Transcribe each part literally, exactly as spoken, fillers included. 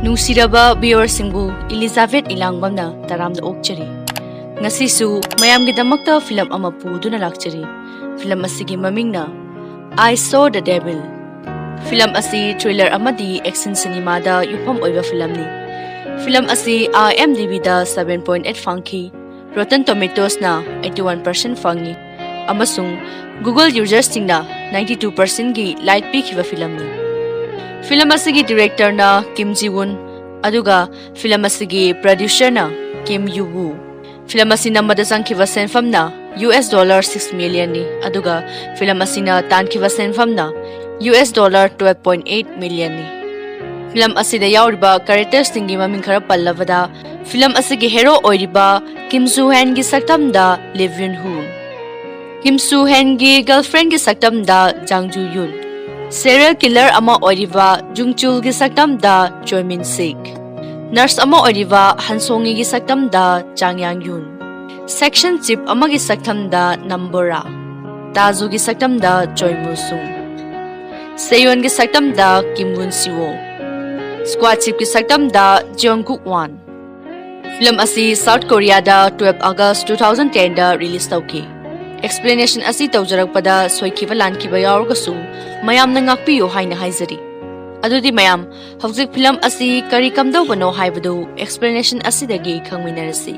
ꯅꯨꯡꯁꯤꯔꯕ viewerꯁꯤꯡꯕꯨ Elizabeth ꯏꯂꯥꯡꯕꯝꯅ ꯇꯔꯥꯝꯅ ꯑꯣꯛꯆꯔꯤ꯫ ꯉꯁꯤꯁꯨ ꯃꯌꯥꯝꯒꯤꯗꯃꯛꯇ film ꯑꯃ ꯄꯨꯗꯨꯅ ꯂꯥꯛꯆꯔꯤ꯫ ꯐꯤꯂꯝ ꯑꯁꯤꯒꯤ ꯃꯃꯤꯡꯅ I Saw the Devil꯫ Film ꯑꯁꯤ thriller ꯑꯃꯗꯤ action ꯁꯤꯅꯦꯃꯥꯗ ꯌꯨꯝꯐꯝ ꯑꯣꯏꯕ ꯐꯤꯂꯝꯅꯤ꯫ ꯐꯤꯂꯝ ꯑꯁꯤ IMDbꯗ seven point eight ꯐꯪꯈꯤ꯫ Rotten Tomatoesꯅ eighty one percent ꯐꯪꯉꯤ ꯑꯃꯁꯨꯡ Google usersꯁꯤꯡꯅ ninety two percentꯒꯤ like ꯄꯤꯈꯤꯕ ꯐꯤꯂꯝꯅꯤ꯫ ꯐꯤꯂꯝ ꯑꯁꯤꯒꯤ directorꯅ ꯀꯤꯝ ꯖꯤ ꯋꯨꯟ, ꯑꯗꯨꯒ ꯐꯤꯂꯝ ꯑꯁꯤꯒꯤ producerꯅ ꯀꯤꯝ ꯌꯨ ꯋꯨ꯫ ꯐꯤꯂꯝ ꯑꯁꯤ ꯅꯝꯕꯗ ꯆꯪꯈꯤꯕ ꯁꯦꯟꯐꯝꯅ US dollar six millionꯅꯤ, ꯑꯗꯨꯒ ꯐꯤꯂꯝ ꯑꯁꯤꯅ ꯇꯥꯟꯈꯤꯕ ꯁꯦꯟꯐꯝꯅ US dollar twelve point eight millionꯅꯤ꯫ ꯐꯤꯂꯝ ꯑꯁꯤꯗ ꯌꯥꯎꯔꯤꯕ characterꯁꯤꯡꯒꯤ ꯃꯃꯤꯡ ꯈꯔ ꯄꯜꯂꯕꯗ, ꯐꯤꯂꯝ ꯑꯁꯤꯒꯤ hero ꯑꯣꯏꯔꯤꯕ ꯀꯤꯝ ꯁꯨ ꯍꯦꯟꯒꯤ ꯁꯛꯇꯝꯗ ꯂꯤ ꯌꯨꯟ ꯍꯨ, ꯀꯤꯝ ꯁꯨ ꯍꯦꯟꯒꯤ girlfriendꯒꯤ ꯁꯛꯇꯝꯗ ꯖꯥꯡ ꯖꯨ ꯌꯨꯟ, serial killer ꯑꯃ ꯑꯣꯏꯔꯤꯕ ꯖꯨꯡ ꯆꯨꯜꯒꯤ ꯁꯛꯇꯝꯗ ꯆꯣꯏ ꯃꯤꯟ ꯁꯤꯛ, nurse ꯑꯃ ꯑꯣꯏꯔꯤꯕ ꯍꯟ ꯁꯣꯡꯉꯤꯒꯤ ꯁꯛꯇꯝꯗ ꯆꯥꯡ ꯌꯥꯡ ꯌꯨꯟ, section chief ꯑꯃꯒꯤ ꯁꯛꯇꯝꯗ ꯅꯝ ꯕꯣꯔꯥ, ꯇꯥꯖꯨꯒꯤ ꯁꯛꯇꯝꯗ ꯆꯣꯏ ꯃꯨ ꯁꯨꯡ, ꯁꯦꯌꯣꯟꯒꯤ ꯁꯛꯇꯝꯗ ꯀꯤꯝ ꯋꯨꯟ ꯁꯤꯋꯣ, squad chiefꯀꯤ ꯁꯛꯇꯝꯗ ꯖꯤꯌꯣꯡ ꯒꯨꯛ ꯋꯥꯟ꯫ ꯐꯤꯂꯝ ꯑꯁꯤ South Koreaꯗ twelve August two thousand tenꯗ release ꯇꯧꯈꯤ꯫ Explanation ꯑꯁꯤ ꯇꯧꯖꯔꯛꯄꯗ ꯁꯣꯏꯈꯤꯕ ꯂꯥꯟꯈꯤꯕ ꯌꯥꯎꯔꯒꯁꯨ ꯃꯌꯥꯝꯅ ꯉꯥꯛꯄꯤꯌꯨ ꯍꯥꯏꯅ ꯍꯥꯏꯖꯔꯤ꯫ ꯑꯗꯨꯗꯤ ꯃꯌꯥꯝ, ꯍꯧꯖꯤꯛ ꯐꯤꯂꯝ ꯑꯁꯤ ꯀꯔꯤ ꯀꯝꯗꯧꯕꯅꯣ ꯍꯥꯏꯕꯗꯨ explanation ꯑꯁꯤꯗꯒꯤ ꯈꯪꯃꯤꯟꯅꯔꯁꯤ꯫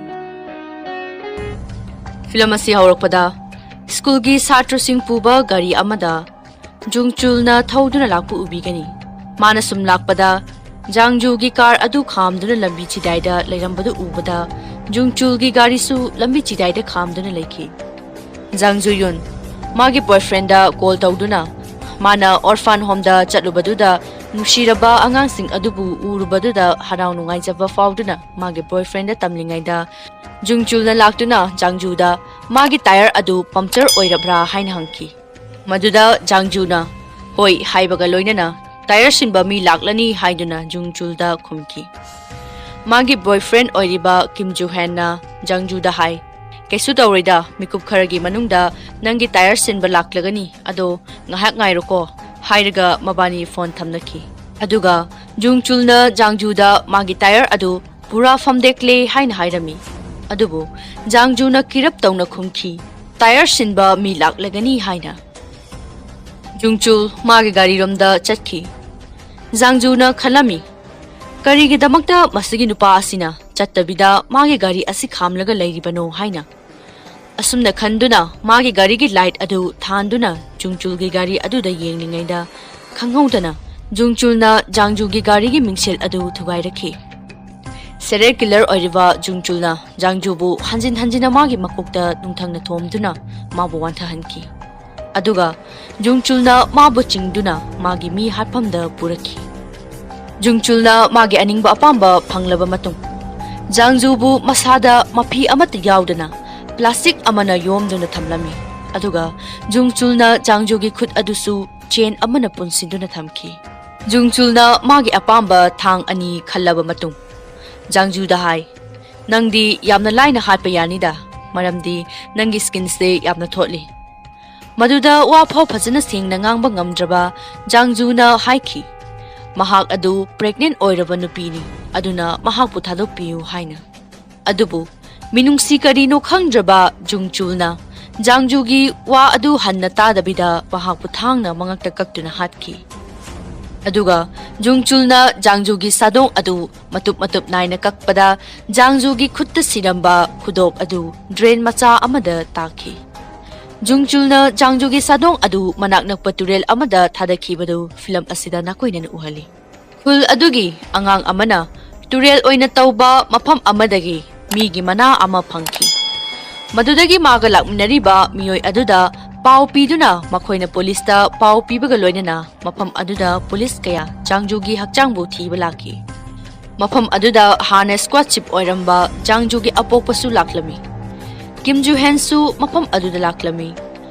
ꯐꯤꯂꯝ ꯑꯁꯤ ꯍꯧꯔꯛꯄꯗ ꯁ꯭ꯀꯨꯜꯒꯤ ꯁꯥꯇ꯭ꯔꯁꯤꯡ ꯄꯨꯕ ꯒꯥꯔꯤ ꯑꯃꯗ ꯖꯨꯡ ꯆꯨꯜꯅ ꯊꯧꯗꯨꯅ ꯂꯥꯛꯄ ꯎꯕꯤꯒꯅꯤ꯫ ꯃꯥꯅ ꯁꯨꯝ ꯂꯥꯛꯄꯗ ꯖꯥꯡ ꯖꯨꯒꯤ car ꯑꯗꯨ ꯈꯥꯝꯗꯨꯅ ꯂꯝꯕꯤ ꯆꯤꯗꯥꯏꯗ ꯂꯩꯔꯝꯕꯗꯨ ꯎꯕꯗ ꯖꯨꯡ ꯆꯨꯜꯒꯤ ꯒꯥꯔꯤꯁꯨ ꯂꯝꯕꯤ ꯆꯤꯗꯥꯏꯗ ꯈꯥꯝꯗꯨꯅ ꯂꯩꯈꯤ꯫ ꯖꯥꯡ ꯖꯨ ꯌꯨꯟ ꯃꯥꯒꯤ boyfriendꯗ call ꯇꯧꯗꯨꯅ ꯃꯥꯅ orphan homeꯗ ꯆꯠꯂꯨꯕꯗꯨꯗ ꯅꯨꯡꯁꯤꯔꯕ ꯑꯉꯥꯡꯁꯤꯡ ꯑꯗꯨꯕꯨ ꯎꯔꯨꯕꯗꯨꯗ ꯍꯔꯥꯎ ꯅꯨꯡꯉꯥꯏꯖꯕ ꯐꯥꯎꯗꯨꯅ ꯃꯥꯒꯤ boyfriendꯗ ꯇꯝꯂꯤꯉꯩꯗ ꯖꯨꯡ ꯆꯨꯜꯅ ꯂꯥꯛꯇꯨꯅ ꯖꯥꯡ ꯖꯨꯗ ꯃꯥꯒꯤ tyre ꯑꯗꯨ puncture ꯑꯣꯏꯔꯕ꯭ꯔꯥ ꯍꯥꯏꯅ ꯍꯪꯈꯤ꯫ ꯃꯗꯨꯗ ꯖꯥꯡ ꯖꯨꯅ ꯍꯣꯏ ꯍꯥꯏꯕꯒ ꯂꯣꯏꯅꯅ tyre ꯁꯤꯟꯕ ꯃꯤ ꯂꯥꯛꯂꯅꯤ ꯍꯥꯏꯗꯨꯅ ꯖꯨꯡ ꯆꯨꯜꯗ ꯈꯨꯝꯈꯤ꯫ ꯃꯥꯒꯤ boyfriend ꯑꯣꯏꯔꯤꯕ ꯀꯤꯝ ꯖꯨ ꯍꯦꯟꯅ ꯖꯥꯡ ꯖꯨꯗ ꯍꯥꯏ, "ꯀꯩꯁꯨ ꯇꯧꯔꯣꯏꯗ, ꯃꯤꯀꯨꯞ ꯈꯔꯒꯤ ꯃꯅꯨꯡꯗ ꯅꯪꯒꯤ tyre ꯁꯤꯟꯕ ꯂꯥꯛꯂꯒꯅꯤ, ꯑꯗꯣ ꯉꯥꯏꯍꯥꯛ ꯉꯥꯏꯔꯣꯀꯣ" ꯍꯥꯏꯔꯒ ꯃꯕꯥꯅꯤ phone ꯊꯝꯅꯈꯤ꯫ ꯑꯗꯨꯒ ꯖꯨꯡꯆꯨꯜꯅ ꯖꯥꯡꯖꯨꯗ ꯃꯥꯒꯤ ꯇꯥꯌꯔ ꯑꯗꯨ ꯄꯨꯔꯥ ꯐꯝꯗꯦꯛꯂꯦ ꯍꯥꯏꯅ ꯍꯥꯏꯔꯝꯃꯤ꯫ ꯑꯗꯨꯕꯨ ꯖꯥꯡꯖꯨꯅ ꯀꯤꯔꯞ ꯇꯧꯅ ꯈꯨꯝꯈꯤ, "ꯇꯥꯌꯔ ꯁꯤꯟꯕ ꯃꯤ ꯂꯥꯛꯂꯒꯅꯤ" ꯍꯥꯏꯅ꯫ ꯖꯨꯡꯆꯨꯜ ꯃꯥꯒꯤ ꯒꯥꯔꯤꯔꯣꯝꯗ ꯆꯠꯈꯤ꯫ ꯖꯥꯡꯖꯨꯅ ꯈꯜꯂꯝꯃꯤ, "ꯀꯔꯤꯒꯤꯗꯃꯛꯇ ꯃꯁꯤꯒꯤ ꯅꯨꯄꯥ ꯑꯁꯤꯅ ꯆꯠꯇꯕꯤꯗ ꯃꯥꯒꯤ ꯒꯥꯔꯤ ꯑꯁꯤ ꯈꯥꯝꯂꯒ ꯂꯩꯔꯤꯕꯅꯣ?" ꯍꯥꯏꯅ꯫ ꯑꯁꯨꯝꯅ ꯈꯟꯗꯨꯅ ꯃꯥꯒꯤ ꯒꯥꯔꯤꯒꯤ ꯂꯥꯏꯠ ꯑꯗꯨ ꯊꯥꯟꯗꯨꯅ ꯖꯨꯡꯆꯨꯜꯒꯤ ꯒꯥꯔꯤ ꯑꯗꯨꯗ ꯌꯦꯡꯂꯤꯉꯩꯗ, ꯈꯪꯍꯧꯗꯅ ꯖꯨꯡꯆꯨꯜꯅ ꯖꯥꯡꯖꯨꯒꯤ ꯒꯥꯔꯤꯒꯤ ꯃꯤꯡꯁꯦꯜ ꯑꯗꯨ ꯊꯨꯒꯥꯏꯔꯛꯈꯤ꯫ ꯁꯦꯔꯤꯌꯦꯜ ꯀꯤꯂꯔ ꯑꯣꯏꯔꯤꯕ ꯖꯨꯡꯆꯨꯜꯅ ꯖꯥꯡꯖꯨꯕꯨ ꯍꯟꯖꯤꯟ ꯍꯟꯖꯤꯟꯅ ꯃꯥꯒꯤ ꯃꯀꯣꯛꯇ ꯅꯨꯡꯊꯪꯅ ꯊꯣꯝꯗꯨꯅ ꯃꯥꯕꯨ ꯋꯥꯟꯊꯍꯟꯈꯤ꯫ ꯑꯗꯨꯒ ꯖꯨꯡꯆꯨꯜꯅ ꯃꯥꯕꯨ ꯆꯤꯡꯗꯨꯅ ꯃꯥꯒꯤ ꯃꯤ ꯍꯥꯠꯐꯝꯗ ꯄꯨꯔꯛꯈꯤ꯫ ꯖꯨꯡꯆꯨꯜꯅ ꯃꯥꯒꯤ ꯑꯅꯤꯡꯕ ꯑꯄꯥꯝꯕ ꯐꯪꯂꯕ ꯃꯇꯨꯡ, ꯖꯥꯡꯖꯨꯕꯨ ꯃꯁꯥꯗ ꯃꯐꯤ ꯑꯃꯠꯇ ꯌꯥꯎꯗꯅ ꯄ꯭ꯂꯥꯁꯇꯤꯛ ꯑꯃꯅ ꯌꯣꯝꯗꯨꯅ ꯊꯝꯂꯝꯃꯤ꯫ ꯑꯗꯨꯒ ꯖꯨꯡꯆꯨꯜꯅ ꯖꯥꯡꯖꯨꯒꯤ ꯈꯨꯠ ꯑꯗꯨꯁꯨ ꯆꯦꯟ ꯑꯃꯅ ꯄꯨꯟꯁꯤꯟꯗꯨꯅ ꯊꯝꯈꯤ꯫ ꯖꯨꯡꯆꯨꯜꯅ ꯃꯥꯒꯤ ꯑꯄꯥꯝꯕ ꯊꯥꯡ ꯑꯅꯤ ꯈꯜꯂꯕ ꯃꯇꯨꯡ, ꯖꯥꯡꯖꯨꯗ ꯍꯥꯏ, "ꯅꯪꯗꯤ ꯌꯥꯝꯅ ꯂꯥꯏꯅ ꯍꯥꯠꯄ ꯌꯥꯅꯤꯗ, ꯃꯔꯝꯗꯤ ꯅꯪꯒꯤ ꯁ꯭ꯀꯤꯟꯁꯦ ꯌꯥꯝꯅ ꯊꯣꯠꯂꯤ꯫" ꯃꯗꯨꯗ ꯋꯥ ꯐꯥꯎ ꯐꯖꯅ ꯁꯦꯡꯅ ꯉꯥꯡꯕ ꯉꯝꯗ꯭ꯔꯕ ꯖꯥꯡꯖꯨꯅ ꯍꯥꯏꯈꯤ, ꯃꯍꯥꯛ ꯑꯗꯨ ꯄ꯭ꯔꯦꯒꯅꯦꯟ ꯑꯣꯏꯔꯕ ꯅꯨꯄꯤꯅꯤ, ꯑꯗꯨꯅ ꯃꯍꯥꯛꯄꯨ ꯊꯥꯗꯣꯛꯄꯤꯌꯨ ꯍꯥꯏꯅ꯫ ꯑꯗꯨꯕꯨ ꯃꯤꯅꯨꯡꯁꯤ ꯀꯔꯤꯅꯣ ꯈꯪꯗ꯭ꯔꯕ ꯖꯨꯡꯆꯨꯜꯅ ꯖꯥꯡꯖꯨꯒꯤ ꯋꯥ ꯑꯗꯨ ꯍꯟꯅ ꯇꯥꯗꯕꯤꯗ ꯃꯍꯥꯛꯄꯨ ꯊꯥꯡꯅ ꯃꯉꯛꯇ ꯀꯛꯇꯨꯅ ꯍꯥꯠꯈꯤ꯫ ꯑꯗꯨꯒ ꯖꯨꯡꯆꯨꯜꯅ ꯖꯥꯡꯖꯨꯒꯤ ꯁꯥꯗꯣꯡ ꯑꯗꯨ ꯃꯇꯨꯞ ꯃꯇꯨꯞ ꯅꯥꯏꯅ ꯀꯛꯄꯗ ꯖꯥꯡꯖꯨꯒꯤ ꯈꯨꯠꯇ ꯁꯤꯔꯝꯕ ꯈꯨꯗꯣꯞ ꯑꯗꯨ ꯗ꯭ꯔꯦꯟ ꯃꯆꯥ ꯑꯃꯗ ꯇꯥꯈꯤ꯫ ꯖꯨꯡꯆꯨꯜꯅ ꯖꯥꯡꯖꯨꯒꯤ ꯁꯥꯗꯣꯡ ꯑꯗꯨ ꯃꯅꯥꯛ ꯅꯛꯄ ꯇꯨꯔꯦꯜ ꯑꯃꯗ ꯊꯥꯗꯈꯤꯕꯗꯨ ꯐꯤꯂꯝ ꯑꯁꯤꯗ ꯅꯥꯀꯣꯏꯅꯅ ꯎꯍꯜꯂꯤ꯫ ꯈꯨꯜ ꯑꯗꯨꯒꯤ ꯑꯉꯥꯡ ꯑꯃꯅ ꯇꯨꯔꯦꯜ ꯑꯣꯏꯅ ꯇꯧꯕ ꯃꯐꯝ ꯑꯃꯗꯒꯤ ꯃꯤꯒꯤ ꯃꯅꯥ ꯑꯃ ꯐꯪꯈꯤ꯫ ꯃꯗꯨꯗꯒꯤ ꯃꯥꯒ ꯂꯥꯛꯃꯤꯟꯅꯔꯤꯕ ꯃꯤꯑꯣꯏ ꯑꯗꯨꯗ ꯄꯥꯎ ꯄꯤꯗꯨꯅ ꯃꯈꯣꯏꯅ ꯄꯨꯂꯤꯁꯇ ꯄꯥꯎ ꯄꯤꯕꯒ ꯂꯣꯏꯅꯅ ꯃꯐꯝ ꯑꯗꯨꯗ ꯄꯨꯂꯤꯁ ꯀꯌꯥ ꯖꯥꯡꯖꯨꯒꯤ ꯍꯛꯆꯥꯡꯕꯨ ꯊꯤꯕ ꯂꯥꯛꯈꯤ꯫ ꯃꯐꯝ ꯑꯗꯨꯗ ꯍꯥꯟꯅ ꯁ꯭ꯀ꯭ꯋꯥꯠ ꯆꯤꯞ ꯑꯣꯏꯔꯝꯕ ꯖꯥꯡꯖꯨꯒꯤ ꯑꯄꯣꯛꯄꯁꯨ ꯂꯥꯛꯂꯝꯃꯤ꯫ ꯀꯤꯝ ꯖꯨ ꯍꯦꯟꯁꯨ ꯃꯐꯝ ꯑꯗꯨꯗ ꯂꯥꯛꯂꯝꯃꯤ꯫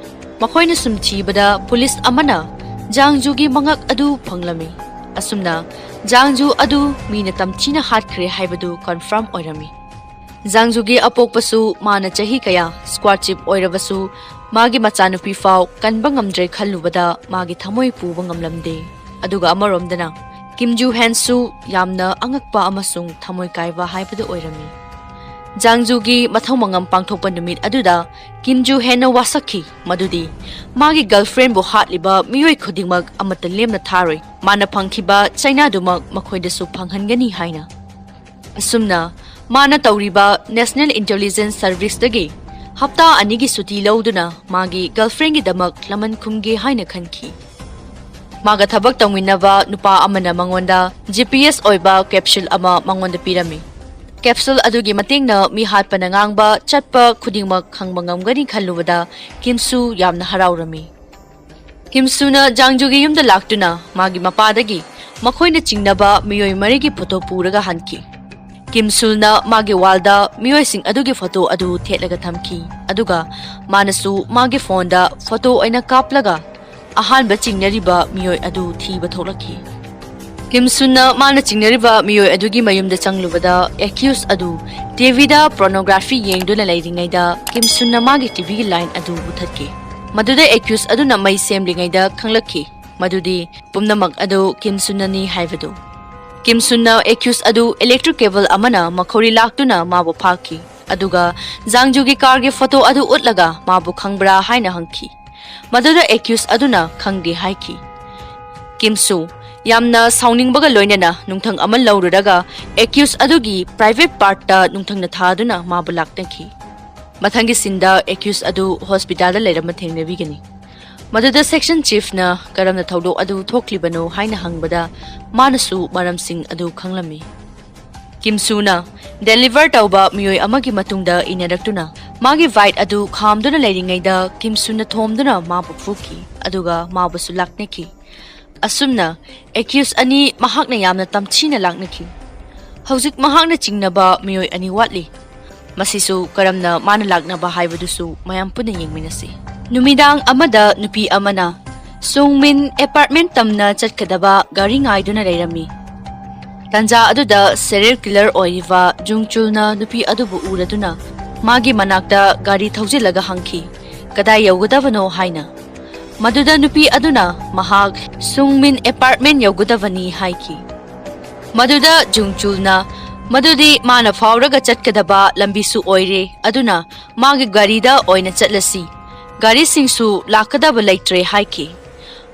ꯃꯈꯣꯏꯅ ꯁꯨꯝ ꯊꯤꯕꯗ ꯄꯨꯂꯤꯁ ꯑꯃꯅ ꯖꯥꯡꯖꯨꯒꯤ ꯃꯉꯛ ꯑꯗꯨ ꯐꯪꯂꯝꯃꯤ꯫ ꯑꯁꯨꯝꯅ ꯖꯥꯡꯖꯨ ꯑꯗꯨ ꯃꯤꯅ ꯇꯝꯊꯤꯅ ꯍꯥꯠꯈ꯭ꯔꯦ ꯍꯥꯏꯕꯗꯨ ꯀꯟꯐꯥꯔꯝ ꯑꯣꯏꯔꯝꯃꯤ꯫ ꯖꯥꯡꯖꯨꯒꯤ ꯑꯄꯣꯛꯄꯁꯨ ꯃꯥꯅ ꯆꯍꯤ ꯀꯌꯥ ꯁ꯭ꯀ꯭ꯋꯥꯠ ꯆꯤꯞ ꯑꯣꯏꯔꯕꯁꯨ ꯃꯥꯒꯤ ꯃꯆꯥꯅꯨꯄꯤ ꯐꯥꯎ ꯀꯟꯕ ꯉꯝꯗ꯭ꯔꯦ ꯈꯜꯂꯨꯕꯗ ꯃꯥꯒꯤ ꯊꯃꯣꯏ ꯄꯨꯕ ꯉꯝꯂꯝꯗꯦ꯫ ꯑꯗꯨꯒ ꯑꯃꯔꯣꯝꯗꯅ ꯀꯤꯝ ꯖꯨ ꯍꯦꯟꯁꯨ ꯌꯥꯝꯅ ꯑꯉꯛꯄ ꯑꯃꯁꯨꯡ ꯊꯃꯣꯏ ꯀꯥꯏꯕ ꯍꯥꯏꯕꯗꯨ ꯑꯣꯏꯔꯝꯃꯤ꯫ ꯖꯥꯡꯖꯨꯒꯤ ꯃꯊꯧ ꯃꯉꯝ ꯄꯥꯡꯊꯣꯛꯄ ꯅꯨꯃꯤꯠ ꯑꯗꯨꯗ ꯀꯤꯝ ꯖꯨ ꯍꯦꯟꯅ ꯋꯥꯁꯛꯈꯤ ꯃꯗꯨꯗꯤ ꯃꯥꯒꯤ ꯒꯔꯜꯐ꯭ꯔꯦꯟꯕꯨ ꯍꯥꯠꯂꯤꯕ ꯃꯤꯑꯣꯏ ꯈꯨꯗꯤꯡꯃꯛ ꯑꯃꯠꯇ ꯂꯦꯝꯅ ꯊꯥꯔꯣꯏ, ꯃꯥꯅ ꯐꯪꯈꯤꯕ ꯆꯩꯅꯥꯗꯨꯃꯛ ꯃꯈꯣꯏꯗꯁꯨ ꯐꯪꯍꯟꯒꯅꯤ ꯍꯥꯏꯅ꯫ ꯑꯁꯨꯝꯅ ꯃꯥꯅ ꯇꯧꯔꯤꯕ National Intelligence Serviceꯇꯒꯤ ꯍꯞꯇꯥ ꯑꯅꯤꯒꯤ ꯁꯨꯇꯤ ꯂꯧꯗꯨꯅ ꯃꯥꯒꯤ ꯒꯔꯜꯐ꯭ꯔꯦꯟꯒꯤꯗꯃꯛ ꯂꯃꯟ ꯈꯨꯝꯒꯦ ꯍꯥꯏꯅ ꯈꯟꯈꯤ꯫ ꯃꯥꯒ ꯊꯕꯛ ꯇꯧꯃꯤꯟꯅꯕ ꯅꯨꯄꯥ ꯑꯃꯅ ꯃꯉꯣꯟꯗ G P S ꯑꯣꯏꯕ capsule ꯑꯃ ꯃꯉꯣꯟꯗ ꯄꯤꯔꯝꯃꯤ꯫ Capsule ꯑꯗꯨꯒꯤ ꯃꯇꯦꯡꯅ ꯃꯤ ꯍꯥꯠꯄꯅ ꯉꯥꯡꯕ ꯆꯠꯄ ꯈꯨꯗꯤꯡꯃꯛ ꯈꯪꯕ ꯉꯝꯒꯅꯤ ꯈꯜꯂꯨꯕꯗ ꯀꯤꯝꯁꯨ ꯌꯥꯝꯅ ꯍꯔꯥꯎꯔꯝꯃꯤ꯫ ꯀꯤꯝꯁꯨꯅ ꯖꯥꯡꯖꯨꯒꯤ ꯌꯨꯝꯗ ꯂꯥꯛꯇꯨꯅ ꯃꯥꯒꯤ ꯃꯄꯥꯗꯒꯤ ꯃꯈꯣꯏꯅ ꯆꯤꯡꯅꯕ ꯃꯤꯑꯣꯏ ꯃꯔꯤꯒꯤ ꯐꯣꯇꯣ ꯄꯨꯔꯒ ꯍꯟꯈꯤ꯫ ꯀꯤꯝꯁꯨꯅ ꯃꯥꯒꯤ ꯋꯥꯜꯗ ꯃꯤꯑꯣꯏꯁꯤꯡ ꯑꯗꯨꯒꯤ ꯐꯣꯇꯣ ꯑꯗꯨ ꯊꯦꯠꯂꯒ ꯊꯝꯈꯤ, ꯑꯗꯨꯒ ꯃꯥꯅꯁꯨ ꯃꯥꯒꯤ ꯐꯣꯟꯗ ꯐꯣꯇꯣ ꯑꯣꯏꯅ ꯀꯥꯞꯂꯒ ꯑꯍꯥꯟꯕ ꯆꯤꯡꯅꯔꯤꯕ ꯃꯤꯑꯣꯏ ꯑꯗꯨ ꯊꯤꯕ ꯊꯣꯛꯂꯛꯈꯤ꯫ ꯀꯤꯝꯁꯨꯅ ꯃꯥꯅ ꯆꯤꯡꯅꯔꯤꯕ ꯃꯤꯑꯣꯏ ꯑꯗꯨꯒꯤ ꯃꯌꯨꯝꯗ ꯆꯪꯂꯨꯕꯗ accused ꯑꯗꯨ T Vꯗ pornography ꯌꯦꯡꯗꯨꯅ ꯂꯩꯔꯤꯉꯩꯗ ꯀꯤꯝꯁꯨꯅ ꯃꯥꯒꯤ T Vꯒꯤ line ꯑꯗꯨ ꯃꯨꯊꯠꯈꯤ꯫ ꯃꯗꯨꯗ accused ꯑꯗꯨꯅ ꯃꯩ ꯁꯦꯝꯂꯤꯉꯩꯗ ꯈꯪꯂꯛꯈꯤ ꯃꯗꯨꯗꯤ ꯄꯨꯝꯅꯃꯛ ꯑꯗꯨ ꯀꯤꯝꯁꯨꯅꯅꯤ ꯍꯥꯏꯕꯗꯨ꯫ ꯀꯤꯝꯁꯨꯅ accused ꯑꯗꯨ electric cable ꯑꯃꯅ ꯃꯈꯧꯔꯤ ꯂꯥꯛꯇꯨꯅ ꯃꯥꯕꯨ ꯐꯥꯈꯤ, ꯑꯗꯨꯒ ꯖꯥꯡꯖꯨꯒꯤ carꯒꯤ photo ꯑꯗꯨ ꯎꯠꯂꯒ ꯃꯥꯕꯨ ꯈꯪꯕ꯭ꯔꯥ ꯍꯥꯏꯅ ꯍꯪꯈꯤ꯫ ꯃꯗꯨꯗ accused ꯑꯗꯨꯅ ꯈꯪꯗꯦ ꯍꯥꯏꯈꯤ꯫ ꯀꯤꯝꯁꯨ ꯌꯥꯝꯅ ꯁꯥꯎꯅꯤꯡꯕꯒ ꯂꯣꯏꯅꯅ ꯅꯨꯡꯊꯪ ꯑꯃ ꯂꯧꯔꯨꯔꯒ accused ꯑꯗꯨꯒꯤ private partꯇ ꯅꯨꯡꯊꯪꯅ ꯊꯥꯗꯨꯅ ꯃꯥꯕꯨ ꯂꯥꯛꯅꯈꯤ꯫ ꯃꯊꯪꯒꯤ sceneꯗ accused ꯑꯗꯨ hospitalꯗ ꯂꯩꯔꯝꯕ ꯊꯦꯡꯅꯕꯤꯒꯅꯤ꯫ ꯃꯗꯨꯗ section chiefꯅ ꯀꯔꯝꯅ ꯊꯧꯗꯣꯛ ꯑꯗꯨ ꯊꯣꯛꯂꯤꯕꯅꯣ ꯍꯥꯏꯅ ꯍꯪꯕꯗ ꯃꯥꯅꯁꯨ ꯃꯔꯝꯁꯤꯡ ꯑꯗꯨ ꯈꯪꯂꯝꯃꯤ꯫ ꯀꯤꯝꯁꯨꯅ deliver ꯇꯧꯕ ꯃꯤꯑꯣꯏ ꯑꯃꯒꯤ ꯃꯇꯨꯡꯗ ꯏꯟꯅꯔꯛꯇꯨꯅ ꯃꯥꯒꯤ bike ꯑꯗꯨ ꯈꯥꯝꯗꯨꯅ ꯂꯩꯔꯤꯉꯩꯗ ꯀꯤꯝꯁꯨꯅ ꯊꯣꯝꯗꯨꯅ ꯃꯥꯕꯨ ꯐꯨꯈꯤ, ꯑꯗꯨꯒ ꯃꯥꯕꯨꯁꯨ ꯂꯥꯛꯅꯈꯤ꯫ ꯑꯁꯨꯝꯅ accused ꯑꯅꯤ ꯃꯍꯥꯛꯅ ꯌꯥꯝꯅ ꯇꯝꯊꯤꯅ ꯂꯥꯛꯅꯈꯤ꯫ ꯍꯧꯖꯤꯛ ꯃꯍꯥꯛꯅ ꯆꯤꯡꯅꯕ ꯃꯤꯑꯣꯏ ꯑꯅꯤ ꯋꯥꯠꯂꯤ꯫ ꯃꯁꯤꯁꯨ ꯀꯔꯝꯅ ꯃꯥꯅ ꯂꯥꯛꯅꯕ ꯍꯥꯏꯕꯗꯨꯁꯨ ꯃꯌꯥꯝ ꯄꯨꯟꯅ ꯌꯦꯡꯃꯤꯟꯅꯁꯤ꯫ ꯅꯨꯃꯤꯗꯥꯡ ꯑꯃꯗ ꯅꯨꯄꯤ ꯑꯃꯅ ꯁꯨꯡꯃꯤꯟ apartment ꯇꯝꯅ ꯆꯠꯀꯗꯕ ꯒꯥꯔꯤ ꯉꯥꯏꯗꯨꯅ ꯂꯩꯔꯝꯃꯤ꯫ ꯇꯟꯖꯥ ꯑꯗꯨꯗ serial killer ꯑꯣꯏꯔꯤꯕ ꯖꯨꯡꯆꯨꯜꯅ ꯅꯨꯄꯤ ꯑꯗꯨꯕꯨ ꯎꯔꯗꯨꯅ ꯃꯥꯒꯤ ꯃꯅꯥꯛꯇ ꯒꯥꯔꯤ ꯊꯧꯖꯤꯜꯂꯒ ꯍꯪꯈꯤ, "ꯀꯗꯥꯏ ꯌꯧꯒꯗꯕꯅꯣ?" ꯍꯥꯏꯅ꯫ ꯃꯗꯨꯗ ꯅꯨꯄꯤ ꯑꯗꯨꯅ ꯃꯍꯥꯛ ꯁꯨꯡꯃꯤꯟ ꯑꯦꯄꯥꯔꯠꯃꯦꯟ ꯌꯧꯒꯗꯕꯅꯤ ꯍꯥꯏꯈꯤ꯫ ꯃꯗꯨꯗ ꯖꯨꯡꯆꯨꯜꯅ, "ꯃꯗꯨꯗꯤ ꯃꯥꯅ ꯐꯥꯎꯔꯒ ꯆꯠꯀꯗꯕ ꯂꯝꯕꯤꯁꯨ ꯑꯣꯏꯔꯦ, ꯑꯗꯨꯅ ꯃꯥꯒꯤ ꯒꯥꯔꯤꯗ ꯑꯣꯏꯅ ꯆꯠꯂꯁꯤ, ꯒꯥꯔꯤꯁꯤꯡꯁꯨ ꯂꯥꯛꯀꯗꯕ ꯂꯩꯇ꯭ꯔꯦ" ꯍꯥꯏꯈꯤ꯫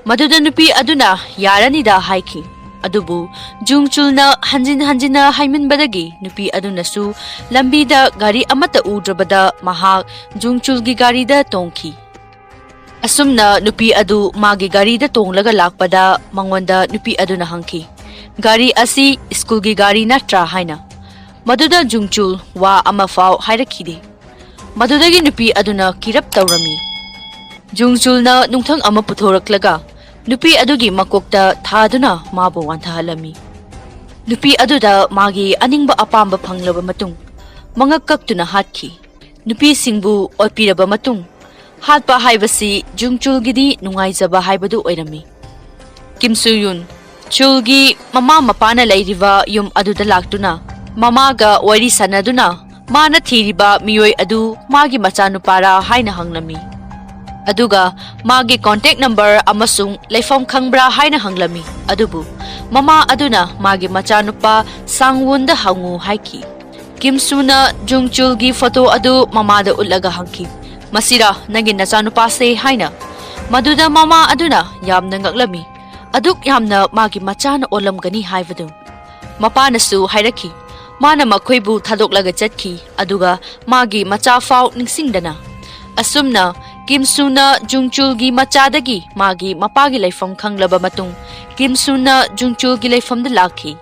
ꯃꯗꯨꯗ ꯅꯨꯄꯤ ꯑꯗꯨꯅ ꯌꯥꯔꯅꯤꯗ ꯍꯥꯏꯈꯤ꯫ ꯑꯗꯨꯕꯨ ꯖꯨꯡꯆꯨꯜꯅ ꯍꯟꯖꯤꯟ ꯍꯟꯖꯤꯟꯅ ꯍꯥꯏꯃꯟꯕꯗꯒꯤ ꯅꯨꯄꯤ ꯑꯗꯨꯅꯁꯨ ꯂꯝꯕꯤꯗ ꯒꯥꯔꯤ ꯑꯃꯠꯇ ꯎꯗ꯭ꯔꯕꯗ ꯃꯍꯥꯛ ꯖꯨꯡꯆꯨꯜꯒꯤ ꯒꯥꯔꯤꯗ ꯇꯣꯡꯈꯤ꯫ ꯑꯁꯨꯝꯅ ꯅꯨꯄꯤ ꯑꯗꯨ ꯃꯥꯒꯤ ꯒꯥꯔꯤꯗ ꯇꯣꯡꯂꯒ ꯂꯥꯛꯄꯗ ꯃꯉꯣꯟꯗ ꯅꯨꯄꯤ ꯑꯗꯨꯅ ꯍꯪꯈꯤ, "ꯒꯥꯔꯤ ꯑꯁꯤ ꯁ꯭ꯀꯨꯜꯒꯤ ꯒꯥꯔꯤ ꯅꯠꯇ꯭ꯔꯥ?" ꯍꯥꯏꯅ꯫ ꯃꯗꯨꯗ ꯖꯨꯡꯆꯨꯜ ꯋꯥ ꯑꯃꯐꯥꯎ ꯍꯥꯏꯔꯛꯈꯤꯗꯦ꯫ ꯃꯗꯨꯗꯒꯤ ꯅꯨꯄꯤ ꯑꯗꯨꯅ ꯀꯤꯔꯞ ꯇꯧꯔꯝꯃꯤ꯫ ꯖꯨꯡꯆꯨꯜꯅ ꯅꯨꯡꯊꯪ ꯑꯃ ꯄꯨꯊꯣꯔꯛꯂꯒ ꯅꯨꯄꯤ ꯑꯗꯨꯒꯤ ꯃꯀꯣꯛꯇ ꯊꯥꯗꯨꯅ ꯃꯥꯕꯨ ꯋꯥꯟꯊꯍꯜꯂꯝꯃꯤ꯫ ꯅꯨꯄꯤ ꯑꯗꯨꯗ ꯃꯥꯒꯤ ꯑꯅꯤꯡꯕ ꯑꯄꯥꯝꯕ ꯐꯪꯂꯕ ꯃꯇꯨꯡ ꯃꯉꯛ ꯀꯛꯇꯨꯅ ꯍꯥꯠꯈꯤ꯫ ꯅꯨꯄꯤꯁꯤꯡꯕꯨ ꯑꯣꯠꯄꯤꯔꯕ ꯃꯇꯨꯡ ꯍꯥꯠꯄ ꯍꯥꯏꯕꯁꯤ ꯖꯨꯡꯆꯨꯜꯒꯤꯗꯤ ꯅꯨꯡꯉꯥꯏꯖꯕ ꯍꯥꯏꯕꯗꯨ ꯑꯣꯏꯔꯝꯃꯤ꯫ ꯀꯤꯝ ꯁꯨꯌꯨꯟ, ꯆꯨꯜꯒꯤ ꯃꯃꯥ ꯃꯄꯥꯅ ꯂꯩꯔꯤꯕ ꯌꯨꯝ ꯑꯗꯨꯗ ꯂꯥꯛꯇꯨꯅ ꯃꯃꯥꯒ ꯋꯥꯔꯤ ꯁꯥꯟꯅꯗꯨꯅ ꯃꯥꯅ ꯊꯤꯔꯤꯕ ꯃꯤꯑꯣꯏ ꯑꯗꯨ ꯃꯥꯒꯤ ꯃꯆꯥꯅꯨꯄꯥꯔꯥ ꯍꯥꯏꯅ ꯍꯪꯂꯝꯃꯤ꯫ ꯑꯗꯨꯒ ꯃꯥꯒꯤ ꯀꯣꯟꯇꯦꯛ ꯅꯝꯕꯔ ꯑꯃꯁꯨꯡ ꯂꯩꯐꯝ ꯈꯪꯕ꯭ꯔꯥ ꯍꯥꯏꯅ ꯍꯪꯂꯝꯃꯤ꯫ ꯑꯗꯨꯕꯨ ꯃꯃꯥ ꯑꯗꯨꯅ ꯃꯥꯒꯤ ꯃꯆꯥꯅꯨꯄꯥ ꯁꯥꯡꯋꯨꯟꯗ ꯍꯪꯉꯨ ꯍꯥꯏꯈꯤ꯫ ꯀꯤꯝꯁꯨꯅ ꯖꯨꯡꯆꯨꯜꯒꯤ ꯐꯣꯇꯣ ꯑꯗꯨ ꯃꯃꯥꯗ ꯎꯠꯂꯒ ꯍꯪꯈꯤ, "ꯃꯁꯤꯔꯥ ꯅꯪꯒꯤ ꯅꯆꯥꯅꯨꯄꯥꯁꯦ?" ꯍꯥꯏꯅ꯫ ꯃꯗꯨꯗ ꯃꯃꯥ ꯑꯗꯨꯅ ꯌꯥꯝꯅ ꯉꯛꯂꯝꯃꯤ, ꯑꯗꯨꯛ ꯌꯥꯝꯅ ꯃꯥꯒꯤ ꯃꯆꯥꯅ ꯑꯣꯜꯂꯝꯒꯅꯤ ꯍꯥꯏꯕꯗꯨ꯫ ꯃꯄꯥꯅꯁꯨ ꯍꯥꯏꯔꯛꯈꯤ, ꯃꯥꯅ ꯃꯈꯣꯏꯕꯨ ꯊꯥꯗꯣꯛꯂꯒ ꯆꯠꯈꯤ, ꯑꯗꯨꯒ ꯃꯥꯒꯤ ꯃꯆꯥ ꯐꯥꯎ ꯅꯤꯡꯁꯤꯡꯗꯅ꯫ ꯑꯁꯨꯝꯅ ꯀꯤꯝꯁꯨꯅ ꯖꯨꯡꯆꯨꯜꯒꯤ ꯃꯆꯥꯗꯒꯤ ꯃꯥꯒꯤ ꯃꯄꯥꯒꯤ ꯂꯩꯐꯝ ꯈꯪꯂꯕ ꯃꯇꯨꯡ, ꯀꯤꯝꯁꯨꯅ ꯖꯨꯡꯆꯨꯜꯒꯤ ꯂꯩꯐꯝꯗ ꯂꯥꯛꯈꯤ꯫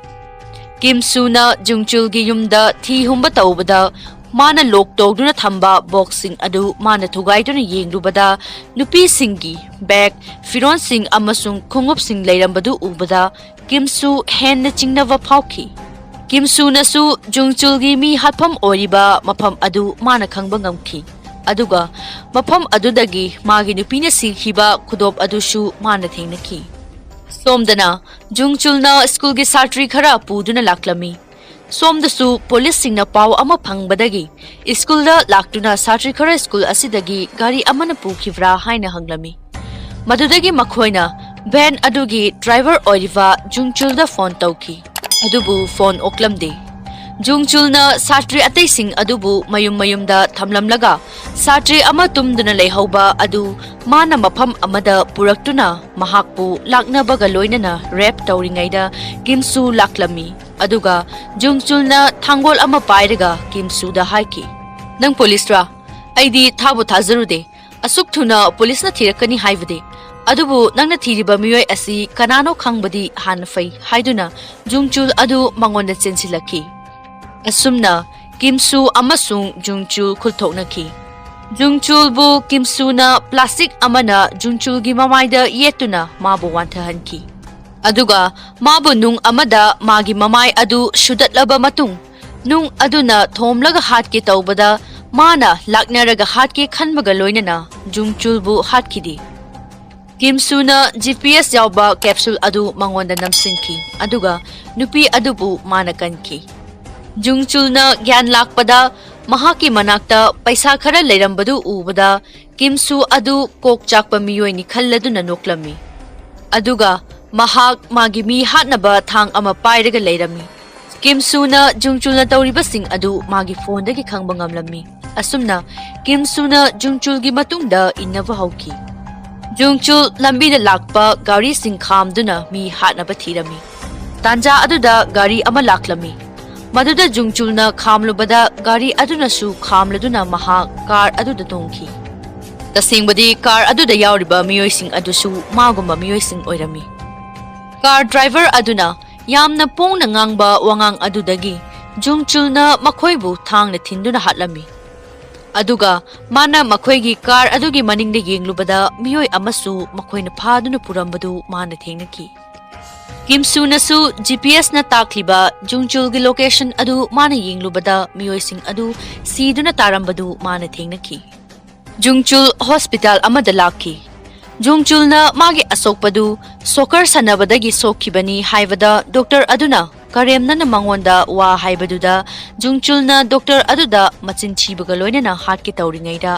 ꯀꯤꯝꯁꯨꯅ ꯖꯨꯡꯆꯨꯜꯒꯤ ꯌꯨꯝꯗ ꯊꯤ ꯍꯨꯝꯕ ꯇꯧꯕꯗ, ꯃꯥꯅ ꯂꯣꯛ ꯇꯧꯗꯨꯅ ꯊꯝꯕ ꯕꯣꯛꯁꯁꯤꯡ ꯑꯗꯨ ꯃꯥꯅ ꯊꯨꯒꯥꯏꯗꯨꯅ ꯌꯦꯡꯂꯨꯕꯗ, ꯅꯨꯄꯤꯁꯤꯡꯒꯤ ꯕꯦꯒ, ꯐꯤꯔꯣꯟꯁꯤꯡ ꯑꯃꯁꯨꯡ ꯈꯣꯡꯎꯞꯁꯤꯡ ꯂꯩꯔꯝꯕꯗꯨ ꯎꯕꯗ, ꯀꯤꯝꯁꯨ ꯍꯦꯟꯅ ꯆꯤꯡꯅꯕ ꯐꯥꯎꯈꯤ꯫ ꯀꯤꯝꯁꯨꯅꯁꯨ ꯖꯨꯡꯆꯨꯜꯒꯤ ꯃꯤ ꯍꯥꯠꯐꯝ ꯑꯣꯏꯔꯤꯕ ꯃꯐꯝ ꯑꯗꯨ ꯃꯥꯅ ꯈꯪꯕ ꯉꯝꯈꯤ, ꯑꯗꯨꯒ ꯃꯐꯝ ꯑꯗꯨꯗꯒꯤ ꯃꯥꯒꯤ ꯅꯨꯄꯤꯅ ꯁꯤꯈꯤꯕ ꯈꯨꯗꯣꯞ ꯑꯗꯨꯁꯨ ꯃꯥꯅ ꯊꯦꯡꯅꯈꯤ꯫ ꯁꯣꯝꯗꯅ ꯖꯨꯡꯆꯨꯜꯅ ꯁ꯭ꯀꯨꯜꯒꯤ ꯁꯥꯇ꯭ꯔꯤ ꯈꯔ ꯄꯨꯗꯨꯅ ꯂꯥꯛꯂꯝꯃꯤ꯫ ꯁꯣꯝꯗꯁꯨ ꯄꯨꯂꯤꯁꯁꯤꯡꯅ ꯄꯥꯎ ꯑꯃ ꯐꯪꯕꯗꯒꯤ ꯁ꯭ꯀꯨꯜꯗ ꯂꯥꯛꯇꯨꯅ ꯁꯥꯇ꯭ꯔꯤ ꯈꯔ ꯁ꯭ꯀꯨꯜ ꯑꯁꯤꯗꯒꯤ ꯒꯥꯔꯤ ꯑꯃꯅ ꯄꯨꯈꯤꯕ꯭ꯔꯥ ꯍꯥꯏꯅ ꯍꯪꯂꯝꯃꯤ꯫ ꯃꯗꯨꯗꯒꯤ ꯃꯈꯣꯏꯅ ꯚꯦꯟ ꯑꯗꯨꯒꯤ ꯗ꯭ꯔꯥꯏꯚꯔ ꯑꯣꯏꯔꯤꯕ ꯖꯨꯡꯆꯨꯜꯗ ꯐꯣꯟ ꯇꯧꯈꯤ, ꯑꯗꯨꯕꯨ ꯐꯣꯟ ꯑꯣꯛꯂꯝꯗꯦ꯫ ꯖꯨꯡꯆꯨꯜꯅ ꯁꯥꯇ꯭ꯔꯤ ꯑꯇꯩꯁꯤꯡ ꯑꯗꯨꯕꯨ ꯃꯌꯨꯝ ꯃꯌꯨꯝꯗ ꯊꯝꯂꯝꯂꯒ, ꯁꯥꯇ꯭ꯔꯤ ꯑꯃ ꯇꯨꯝꯗꯨꯅ ꯂꯩꯍꯧꯕ ꯑꯗꯨ ꯃꯥꯅ ꯃꯐꯝ ꯑꯃꯗ ꯄꯨꯔꯛꯇꯨꯅ ꯃꯍꯥꯛꯄꯨ ꯂꯥꯛꯅꯕꯒ ꯂꯣꯏꯅꯅ ꯔꯦꯞ ꯇꯧꯔꯤꯉꯩꯗ ꯀꯤꯝꯁꯨ ꯂꯥꯛꯂꯝꯃꯤ꯫ ꯑꯗꯨꯒ ꯖꯨꯡꯆꯨꯜꯅ ꯊꯥꯡꯒꯣꯜ ꯑꯃ ꯄꯥꯏꯔꯒ ꯀꯤꯝꯁꯨꯗ ꯍꯥꯏꯈꯤ, "ꯅꯪ ꯄꯨꯂꯤꯁꯔꯥ? ꯑꯩꯗꯤ ꯊꯥꯕꯨ ꯊꯥꯖꯔꯨꯗꯦ꯫ ꯑꯁꯨꯛ ꯊꯨꯅ ꯄꯨꯂꯤꯁꯅ ꯊꯤꯔꯛꯀꯅꯤ ꯍꯥꯏꯕꯗꯤ꯫ ꯑꯗꯨꯕꯨ ꯅꯪꯅ ꯊꯤꯔꯤꯕ ꯃꯤꯑꯣꯏ ꯑꯁꯤ ꯀꯅꯥꯅꯣ ꯈꯪꯕꯗꯤ ꯍꯥꯟꯅ ꯐꯩ" ꯍꯥꯏꯗꯨꯅ ꯖꯨꯡꯆꯨꯜ ꯑꯗꯨ ꯃꯉꯣꯟꯗ ꯆꯦꯟꯁꯤꯜꯂꯛꯈꯤ꯫ ꯑꯁꯨꯝꯅ ꯀꯤꯝꯁꯨ ꯑꯃꯁꯨꯡ ꯖꯨꯡꯆꯨꯜ ꯈꯨꯠꯊꯣꯛꯅꯈꯤ꯫ ꯖꯨꯡꯆꯨꯜꯕꯨ ꯀꯤꯝꯁꯨꯅ ꯄ꯭ꯂꯥꯁꯇꯤꯛ ꯑꯃꯅ ꯖꯨꯡꯆꯨꯜꯒꯤ ꯃꯃꯥꯏꯗ ꯌꯦꯠꯇꯨꯅ ꯃꯥꯕꯨ ꯋꯥꯟꯊꯍꯟꯈꯤ꯫ ꯑꯗꯨꯒ ꯃꯥꯕꯨ ꯅꯨꯡ ꯑꯃꯗ ꯃꯥꯒꯤ ꯃꯃꯥꯏ ꯑꯗꯨ ꯁꯨꯗꯠꯂꯕ ꯃꯇꯨꯡ, ꯅꯨꯡ ꯑꯗꯨꯅ ꯊꯣꯝꯂꯒ ꯍꯥꯠꯀꯦ ꯇꯧꯕꯗ, ꯃꯥꯅ ꯂꯥꯛꯅꯔꯒ ꯍꯥꯠꯀꯦ ꯈꯟꯕꯒ ꯂꯣꯏꯅꯅ ꯖꯨꯡꯆꯨꯜꯕꯨ ꯍꯥꯠꯈꯤꯗꯦ꯫ ꯀꯤꯝꯁꯨꯅ ꯖꯤ ꯄꯤ ꯑꯦꯁ ꯌꯥꯎꯕ ꯀꯦꯞꯁꯨꯜ ꯑꯗꯨ ꯃꯉꯣꯟꯗ ꯅꯝꯁꯤꯟꯈꯤ, ꯑꯗꯨꯒ ꯅꯨꯄꯤ ꯑꯗꯨꯕꯨ ꯃꯥꯅ ꯀꯟꯈꯤ꯫ ꯖꯨꯡꯆꯨꯜꯅ ꯒ꯭ꯌꯥꯟ ꯂꯥꯛꯄꯗ, ꯃꯍꯥꯛꯀꯤ ꯃꯅꯥꯛꯇ ꯄꯩꯁꯥ ꯈꯔ ꯂꯩꯔꯝꯕꯗꯨ ꯎꯕꯗ, ꯀꯤꯝꯁꯨ ꯑꯗꯨ ꯀꯣꯛ ꯆꯥꯛꯄ ꯃꯤꯑꯣꯏꯅꯤ ꯈꯜꯂꯗꯨꯅ ꯅꯣꯛꯂꯝꯃꯤ꯫ ꯑꯗꯨꯒ ꯃꯍꯥꯛ ꯃꯥꯒꯤ ꯃꯤ ꯍꯥꯠꯅꯕ ꯊꯥꯡ ꯑꯃ ꯄꯥꯏꯔꯒ ꯂꯩꯔꯝꯃꯤ꯫ ꯀꯤꯝꯁꯨꯅ ꯖꯨꯡꯆꯨꯜꯅ ꯇꯧꯔꯤꯕꯁꯤꯡ ꯑꯗꯨ ꯃꯥꯒꯤ ꯐꯣꯟꯗꯒꯤ ꯈꯪꯕ ꯉꯝꯂꯝꯃꯤ꯫ ꯑꯁꯨꯝꯅ ꯀꯤꯝꯁꯨꯅ ꯖꯨꯡꯆꯨꯜꯒꯤ ꯃꯇꯨꯡꯗ ꯏꯟꯅꯕ ꯍꯧꯈꯤ꯫ ꯖꯨꯡꯆꯨꯜ ꯂꯝꯕꯤꯗ ꯂꯥꯛꯄ ꯒꯥꯔꯤꯁꯤꯡ ꯈꯥꯝꯗꯨꯅ ꯃꯤ ꯍꯥꯠꯅꯕ ꯊꯤꯔꯝꯃꯤ꯫ ꯇꯥꯟꯖꯥ ꯑꯗꯨꯗ ꯒꯥꯔꯤ ꯑꯃ ꯂꯥꯛꯂꯝꯃꯤ꯫ ꯃꯗꯨꯗ ꯖꯨꯡꯆꯨꯜꯅ ꯈꯥꯝꯂꯨꯕꯗ ꯒꯥꯔꯤ ꯑꯗꯨꯅꯁꯨ ꯈꯥꯝꯂꯗꯨꯅ ꯃꯍꯥꯛ ꯀꯥꯔ ꯑꯗꯨꯗ ꯇꯣꯡꯈꯤ꯫ ꯇꯁꯦꯡꯕꯗꯤ ꯀꯥꯔ ꯑꯗꯨꯗ ꯌꯥꯎꯔꯤꯕ ꯃꯤꯑꯣꯏꯁꯤꯡ ꯑꯗꯨꯁꯨ ꯃꯥꯒꯨꯝꯕ ꯃꯤꯑꯣꯏꯁꯤꯡ ꯑꯣꯏꯔꯝꯃꯤ꯫ ꯀꯥꯔ ꯗ꯭ꯔꯥꯏꯚꯔ ꯑꯗꯨꯅ ꯌꯥꯝꯅ ꯄꯣꯡꯅ ꯉꯥꯡꯕ ꯋꯥꯉꯥꯡ ꯑꯗꯨꯗꯒꯤ ꯖꯨꯡꯆꯨꯜꯅ ꯃꯈꯣꯏꯕꯨ ꯊꯥꯡꯅ ꯊꯤꯟꯗꯨꯅ ꯍꯥꯠꯂꯝꯃꯤ꯫ ꯑꯗꯨꯒ ꯃꯥꯅ ꯃꯈꯣꯏꯒꯤ ꯀꯥꯔ ꯑꯗꯨꯒꯤ ꯃꯅꯤꯡꯗ ꯌꯦꯡꯂꯨꯕꯗ ꯃꯤꯑꯣꯏ ꯑꯃꯁꯨ ꯃꯈꯣꯏꯅ ꯐꯥꯗꯨꯅ ꯄꯨꯔꯝꯕꯗꯨ ꯃꯥꯅ ꯊꯦꯡꯅꯈꯤ꯫ ꯀꯤꯝꯁꯨꯅꯁꯨ ꯖꯤ ꯄꯤ ꯑꯦꯁꯅ ꯇꯥꯛꯂꯤꯕ ꯖꯨꯡꯆꯨꯜꯒꯤ ꯂꯣꯀꯦꯁꯟ ꯑꯗꯨ ꯃꯥꯅ ꯌꯦꯡꯂꯨꯕꯗ ꯃꯤꯑꯣꯏꯁꯤꯡ ꯑꯗꯨ ꯁꯤꯗꯨꯅ ꯇꯥꯔꯝꯕꯗꯨ ꯃꯥꯅ ꯊꯦꯡꯅꯈꯤ꯫ ꯖꯨꯡꯆꯨꯜ ꯍꯣꯁꯄꯤꯇꯥꯜ ꯑꯃꯗ ꯂꯥꯛꯈꯤ꯫ ꯖꯨꯡꯆꯨꯜꯅ ꯃꯥꯒꯤ ꯑꯁꯣꯛꯄꯗꯨ ꯁꯣꯀꯔ ꯁꯥꯟꯅꯕꯗꯒꯤ ꯁꯣꯛꯈꯤꯕꯅꯤ ꯍꯥꯏꯕꯗ ꯗꯣꯛꯇꯔ ꯑꯗꯨꯅ ꯀꯔꯦꯝꯅꯅ ꯃꯉꯣꯟꯗ ꯋꯥ ꯍꯥꯏꯕꯗꯨꯗ ꯖꯨꯡꯆꯨꯜꯅ ꯗꯣꯛꯇꯔ ꯑꯗꯨꯗ ꯃꯆꯤꯟ ꯊꯤꯕꯒ ꯂꯣꯏꯅꯅ ꯍꯥꯠꯀꯦ ꯇꯧꯔꯤꯉꯩꯗ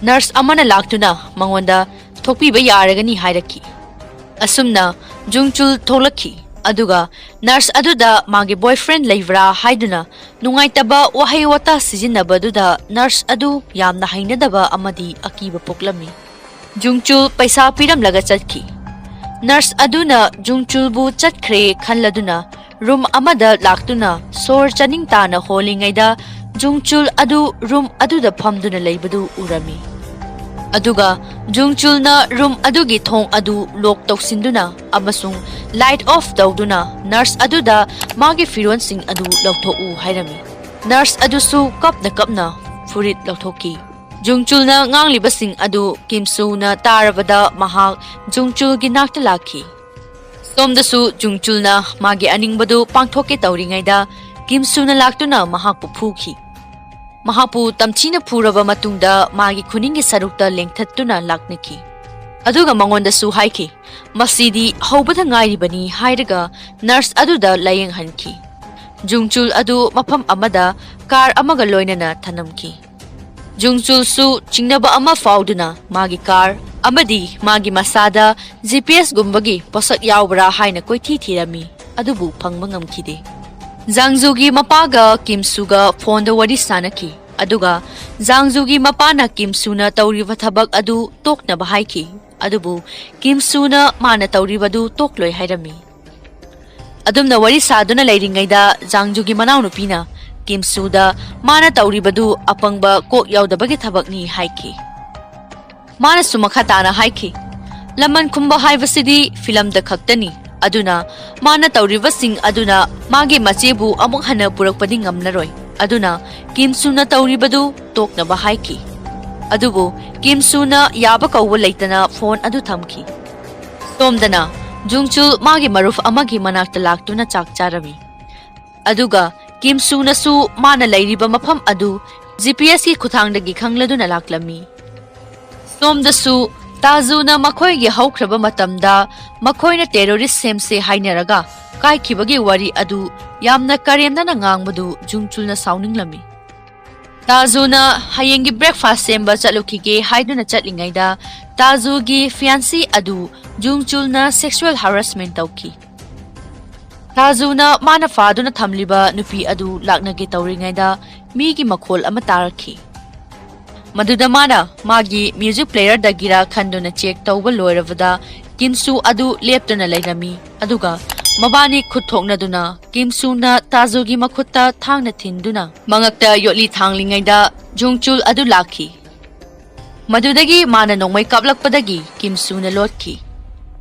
ꯅꯔꯁ ꯑꯃꯅ ꯂꯥꯛꯇꯨꯅ ꯃꯉꯣꯟꯗ ꯊꯣꯛꯄꯤꯕ ꯌꯥꯔꯒꯅꯤ ꯍꯥꯏꯔꯛꯈꯤ꯫ ꯑꯁꯨꯝꯅ ꯖꯨꯡꯆꯨꯜ ꯊꯣꯛꯂꯛꯈꯤ, ꯑꯗꯨꯒ ꯅꯔꯁ ꯑꯗꯨꯗ ꯃꯥꯒꯤ ꯕꯣꯏꯐ꯭ꯔꯦꯟ ꯂꯩꯕ꯭ꯔꯥ ꯍꯥꯏꯗꯨꯅ ꯅꯨꯡꯉꯥꯏꯇꯕ ꯋꯥꯍꯩ ꯋꯥꯇꯥ ꯁꯤꯖꯤꯟꯅꯕꯗꯨꯗ ꯅꯔꯁ ꯑꯗꯨ ꯌꯥꯝꯅ ꯍꯩꯅꯗꯕ ꯑꯃꯗꯤ ꯑꯀꯤꯕ ꯄꯣꯛꯂꯝꯃꯤ꯫ ꯖꯨꯡꯆꯨꯜ ꯄꯩꯁꯥ ꯄꯤꯔꯝꯂꯒ ꯆꯠꯈꯤ꯫ ꯅꯔꯁ ꯑꯗꯨꯅ ꯖꯨꯡꯆꯨꯜꯕꯨ ꯆꯠꯈ꯭ꯔꯦ ꯈꯜꯂꯗꯨꯅ ꯔꯨꯝ ꯑꯃꯗ ꯂꯥꯛꯇꯨꯅ ꯁꯣꯔ ꯆꯥꯅꯤꯡ ꯇꯥꯅ ꯍꯣꯜꯂꯤꯉꯩꯗ ꯖꯨꯡꯆꯨꯜ ꯑꯗꯨ ꯔꯨꯝ ꯑꯗꯨꯗ ꯐꯝꯗꯨꯅ ꯂꯩꯕꯗꯨ ꯎꯔꯝꯃꯤ꯫ ꯑꯗꯨꯒ ꯖꯨꯡꯆꯨꯜꯅ ꯔꯨꯝ ꯑꯗꯨꯒꯤ ꯊꯣꯡ ꯑꯗꯨ ꯂꯣꯛ ꯇꯧꯁꯤꯟꯗꯨꯅ ꯑꯃꯁꯨꯡ ꯂꯥꯏꯠ ꯑꯣꯐ ꯇꯧꯗꯨꯅ ꯅꯔꯁ ꯑꯗꯨꯗ ꯃꯥꯒꯤ ꯐꯤꯔꯣꯜꯁꯤꯡ ꯑꯗꯨ ꯂꯧꯊꯣꯛꯎ ꯍꯥꯏꯔꯝꯃꯤ꯫ ꯅꯔꯁ ꯑꯗꯨꯁꯨ ꯀꯞꯅ ꯀꯞꯅ ꯐꯨꯔꯤꯠ ꯂꯧꯊꯣꯛꯈꯤ꯫ ꯖꯨꯡꯆꯨꯜꯅ ꯉꯥꯡꯂꯤꯕꯁꯤꯡ ꯑꯗꯨ ꯀꯤꯝꯁꯨꯅ ꯇꯥꯔꯕꯗ ꯃꯍꯥꯛ ꯖꯨꯡꯆꯨꯜꯒꯤ ꯅꯥꯛꯇ ꯂꯥꯛꯈꯤ꯫ ꯁꯣꯝꯗꯁꯨ ꯖꯨꯡꯆꯨꯜꯅ ꯃꯥꯒꯤ ꯑꯅꯤꯡꯕꯗꯨ ꯄꯥꯡꯊꯣꯛꯀꯦ ꯇꯧꯔꯤꯉꯩꯗ ꯀꯤꯝꯁꯨꯅ ꯂꯥꯛꯇꯨꯅ ꯃꯍꯥꯛꯄꯨ ꯐꯨꯈꯤ꯫ ꯃꯍꯥꯛꯄꯨ ꯇꯝꯊꯤꯅ ꯐꯨꯔꯕ ꯃꯇꯨꯡꯗ ꯃꯥꯒꯤ ꯈꯨꯅꯤꯡꯒꯤ ꯁꯔꯨꯛꯇ ꯂꯦꯡꯊꯠꯇꯨꯅ ꯂꯥꯛꯅꯈꯤ꯫ ꯑꯗꯨꯒ ꯃꯉꯣꯟꯗꯁꯨ ꯍꯥꯏꯈꯤ, "ꯃꯁꯤꯗꯤ ꯍꯧꯕꯗ ꯉꯥꯏꯔꯤꯕꯅꯤ" ꯍꯥꯏꯔꯒ ꯅꯔꯁ ꯑꯗꯨꯗ ꯂꯥꯌꯦꯡꯍꯟꯈꯤ꯫ ꯖꯨꯡꯆꯨꯜ ꯑꯗꯨ ꯃꯐꯝ ꯑꯃꯗ ꯀꯥꯔ ꯑꯃꯒ ꯂꯣꯏꯅꯅ ꯊꯅꯝꯈꯤ꯫ ꯖꯨꯡꯆꯨꯜꯁꯨ ꯆꯤꯡꯅꯕ ꯑꯃ ꯐꯥꯎꯗꯨꯅ ꯃꯥꯒꯤ ꯀꯥꯔ ꯑꯃꯗꯤ ꯃꯥꯒꯤ ꯃꯁꯥꯗ ꯖꯤ ꯄꯤ ꯑꯦꯁ ꯒꯨꯝꯕꯒꯤ ꯄꯣꯠꯁꯛ ꯌꯥꯎꯕ꯭ꯔꯥ ꯍꯥꯏꯅ ꯀꯣꯏꯊꯤ ꯊꯤꯔꯝꯃꯤ, ꯑꯗꯨꯕꯨ ꯐꯪꯕ ꯉꯝꯈꯤꯗꯦ꯫ ꯖꯥꯡꯖꯨꯒꯤ ꯃꯄꯥꯒ ꯀꯤꯝꯁꯨꯒ ꯐꯣꯟꯗ ꯋꯥꯔꯤ ꯁꯥꯅꯈꯤ, ꯑꯗꯨꯒ ꯖꯥꯡꯖꯨꯒꯤ ꯃꯄꯥꯅ ꯀꯤꯝꯁꯨꯅ ꯇꯧꯔꯤꯕ ꯊꯕꯛ ꯑꯗꯨ ꯇꯣꯛꯅꯕ ꯍꯥꯏꯈꯤ, ꯑꯗꯨꯕꯨ ꯀꯤꯝꯁꯨꯅ ꯃꯥꯅ ꯇꯧꯔꯤꯕꯗꯨ ꯇꯣꯛꯂꯣꯏ ꯍꯥꯏꯔꯝꯃꯤ꯫ ꯑꯗꯨꯝꯅ ꯋꯥꯔꯤ ꯁꯥꯗꯨꯅ ꯂꯩꯔꯤꯉꯩꯗ ꯖꯥꯡꯖꯨꯒꯤ ꯃꯅꯥꯎꯅꯨꯄꯤꯅ ꯀꯤꯝꯁꯨꯗ ꯃꯥꯅ ꯇꯧꯔꯤꯕꯗꯨ ꯑꯄꯪꯕ ꯀꯣꯛ ꯌꯥꯎꯗꯕꯒꯤ ꯊꯕꯛꯅꯤ ꯍꯥꯏꯈꯤ꯫ ꯃꯥꯅꯁꯨ ꯃꯈꯥ ꯇꯥꯅ ꯍꯥꯏꯈꯤ, "ꯂꯃꯟ ꯈꯨꯝꯕ ꯍꯥꯏꯕꯁꯤꯗꯤ ꯐꯤꯂꯝꯗ ꯈꯛꯇꯅꯤ, ꯑꯗꯨꯅ ꯃꯥꯅ ꯇꯧꯔꯤꯕꯁꯤꯡ ꯑꯗꯨꯅ ꯃꯥꯒꯤ ꯃꯆꯦꯕꯨ ꯑꯃꯨꯛ ꯍꯟꯅ ꯄꯨꯔꯛꯄꯗꯤ ꯉꯝꯂꯔꯣꯏ, ꯑꯗꯨꯅ ꯀꯤꯝꯁꯨꯅ ꯇꯧꯔꯤꯕꯗꯨ ꯇꯣꯛꯅꯕ ꯍꯥꯏꯈꯤ"꯫ ꯑꯗꯨꯕꯨ ꯀꯤꯝꯁꯨꯅ ꯌꯥꯕ ꯀꯧꯕ ꯂꯩꯇꯅ ꯐꯣꯟ ꯑꯗꯨ ꯊꯝꯈꯤ꯫ ꯁꯣꯝꯗꯅ ꯖꯨꯡꯆꯨꯜ ꯃꯥꯒꯤ ꯃꯔꯨꯞ ꯑꯃꯒꯤ ꯃꯅꯥꯛꯇ ꯂꯥꯛꯇꯨꯅ ꯆꯥꯛ ꯆꯥꯔꯝꯃꯤ꯫ ꯑꯗꯨꯒ ꯀꯤꯝꯁꯨꯅꯁꯨ ꯃꯥꯅ ꯂꯩꯔꯤꯕ ꯃꯐꯝ ꯑꯗꯨ ꯖꯤ ꯄꯤ ꯑꯦꯁꯀꯤ ꯈꯨꯠꯊꯥꯡꯗꯒꯤ ꯈꯪꯂꯗꯨꯅ ꯂꯥꯛꯂꯝꯃꯤ꯫ ꯁꯣꯝꯗꯁꯨ ꯇꯥꯖꯨꯅ ꯃꯈꯣꯏꯒꯤ ꯍꯧꯈ꯭ꯔꯕ ꯃꯇꯝꯗ ꯃꯈꯣꯏꯅ ꯇꯦꯔꯣꯔꯤꯁ ꯁꯦꯝꯁꯦ ꯍꯥꯏꯅꯔꯒ ꯀꯥꯏꯈꯤꯕꯒꯤ ꯋꯥꯔꯤ ꯑꯗꯨ ꯌꯥꯝꯅ ꯀꯔꯦꯝꯅꯅ ꯉꯥꯡꯕꯗꯨ ꯖꯨꯡꯆꯨꯜꯅ ꯁꯥꯎꯅꯤꯡꯂꯝꯃꯤ꯫ ꯇꯥꯖꯨꯅ ꯍꯌꯦꯡꯒꯤ breakfast ꯁꯦꯝꯕ ꯆꯠꯂꯨꯈꯤꯒꯦ ꯍꯥꯏꯗꯨꯅ ꯆꯠꯂꯤꯉꯩꯗ ꯇꯥꯖꯨꯒꯤ fiancé ꯑꯗꯨ ꯖꯨꯡꯆꯨꯜꯅ sexual harassment ꯇꯧꯈꯤ꯫ ꯇꯥꯖꯨꯅ ꯃꯥꯅ ꯐꯥꯗꯨꯅ ꯊꯝꯂꯤꯕ ꯅꯨꯄꯤ ꯑꯗꯨ ꯂꯥꯛꯅꯒꯦ ꯇꯧꯔꯤꯉꯩꯗ ꯃꯤꯒꯤ ꯃꯈꯣꯜ ꯑꯃ ꯇꯥꯔꯛꯈꯤ꯫ ꯃꯗꯨꯗ ꯃꯥꯅ ꯃꯥꯒꯤ music playerꯗꯒꯤꯔ ꯈꯟꯗꯨꯅ check ꯇꯧꯕ ꯂꯣꯏꯔꯕꯗ ꯀꯤꯝꯁꯨ ꯑꯗꯨ ꯂꯦꯞꯇꯨꯅ ꯂꯩꯔꯝꯃꯤ꯫ ꯑꯗꯨꯒ ꯃꯕꯥꯅꯤ ꯈꯨꯠ ꯊꯣꯛꯅꯗꯨꯅ ꯀꯤꯝꯁꯨꯅ ꯇꯥꯖꯨꯒꯤ ꯃꯈꯨꯠꯇ ꯊꯥꯡꯅ ꯊꯤꯟꯗꯨꯅ ꯃꯉꯛꯇ ꯌꯣꯠꯂꯤ ꯊꯥꯡꯂꯤꯉꯩꯗ ꯖꯨꯡꯆꯨꯜ ꯑꯗꯨ ꯂꯥꯛꯈꯤ꯫ ꯃꯗꯨꯗꯒꯤ ꯃꯥꯅ ꯅꯣꯡꯃꯩ ꯀꯥꯞꯂꯛꯄꯗꯒꯤ ꯀꯤꯝꯁꯨꯅ ꯂꯣꯠꯈꯤ꯫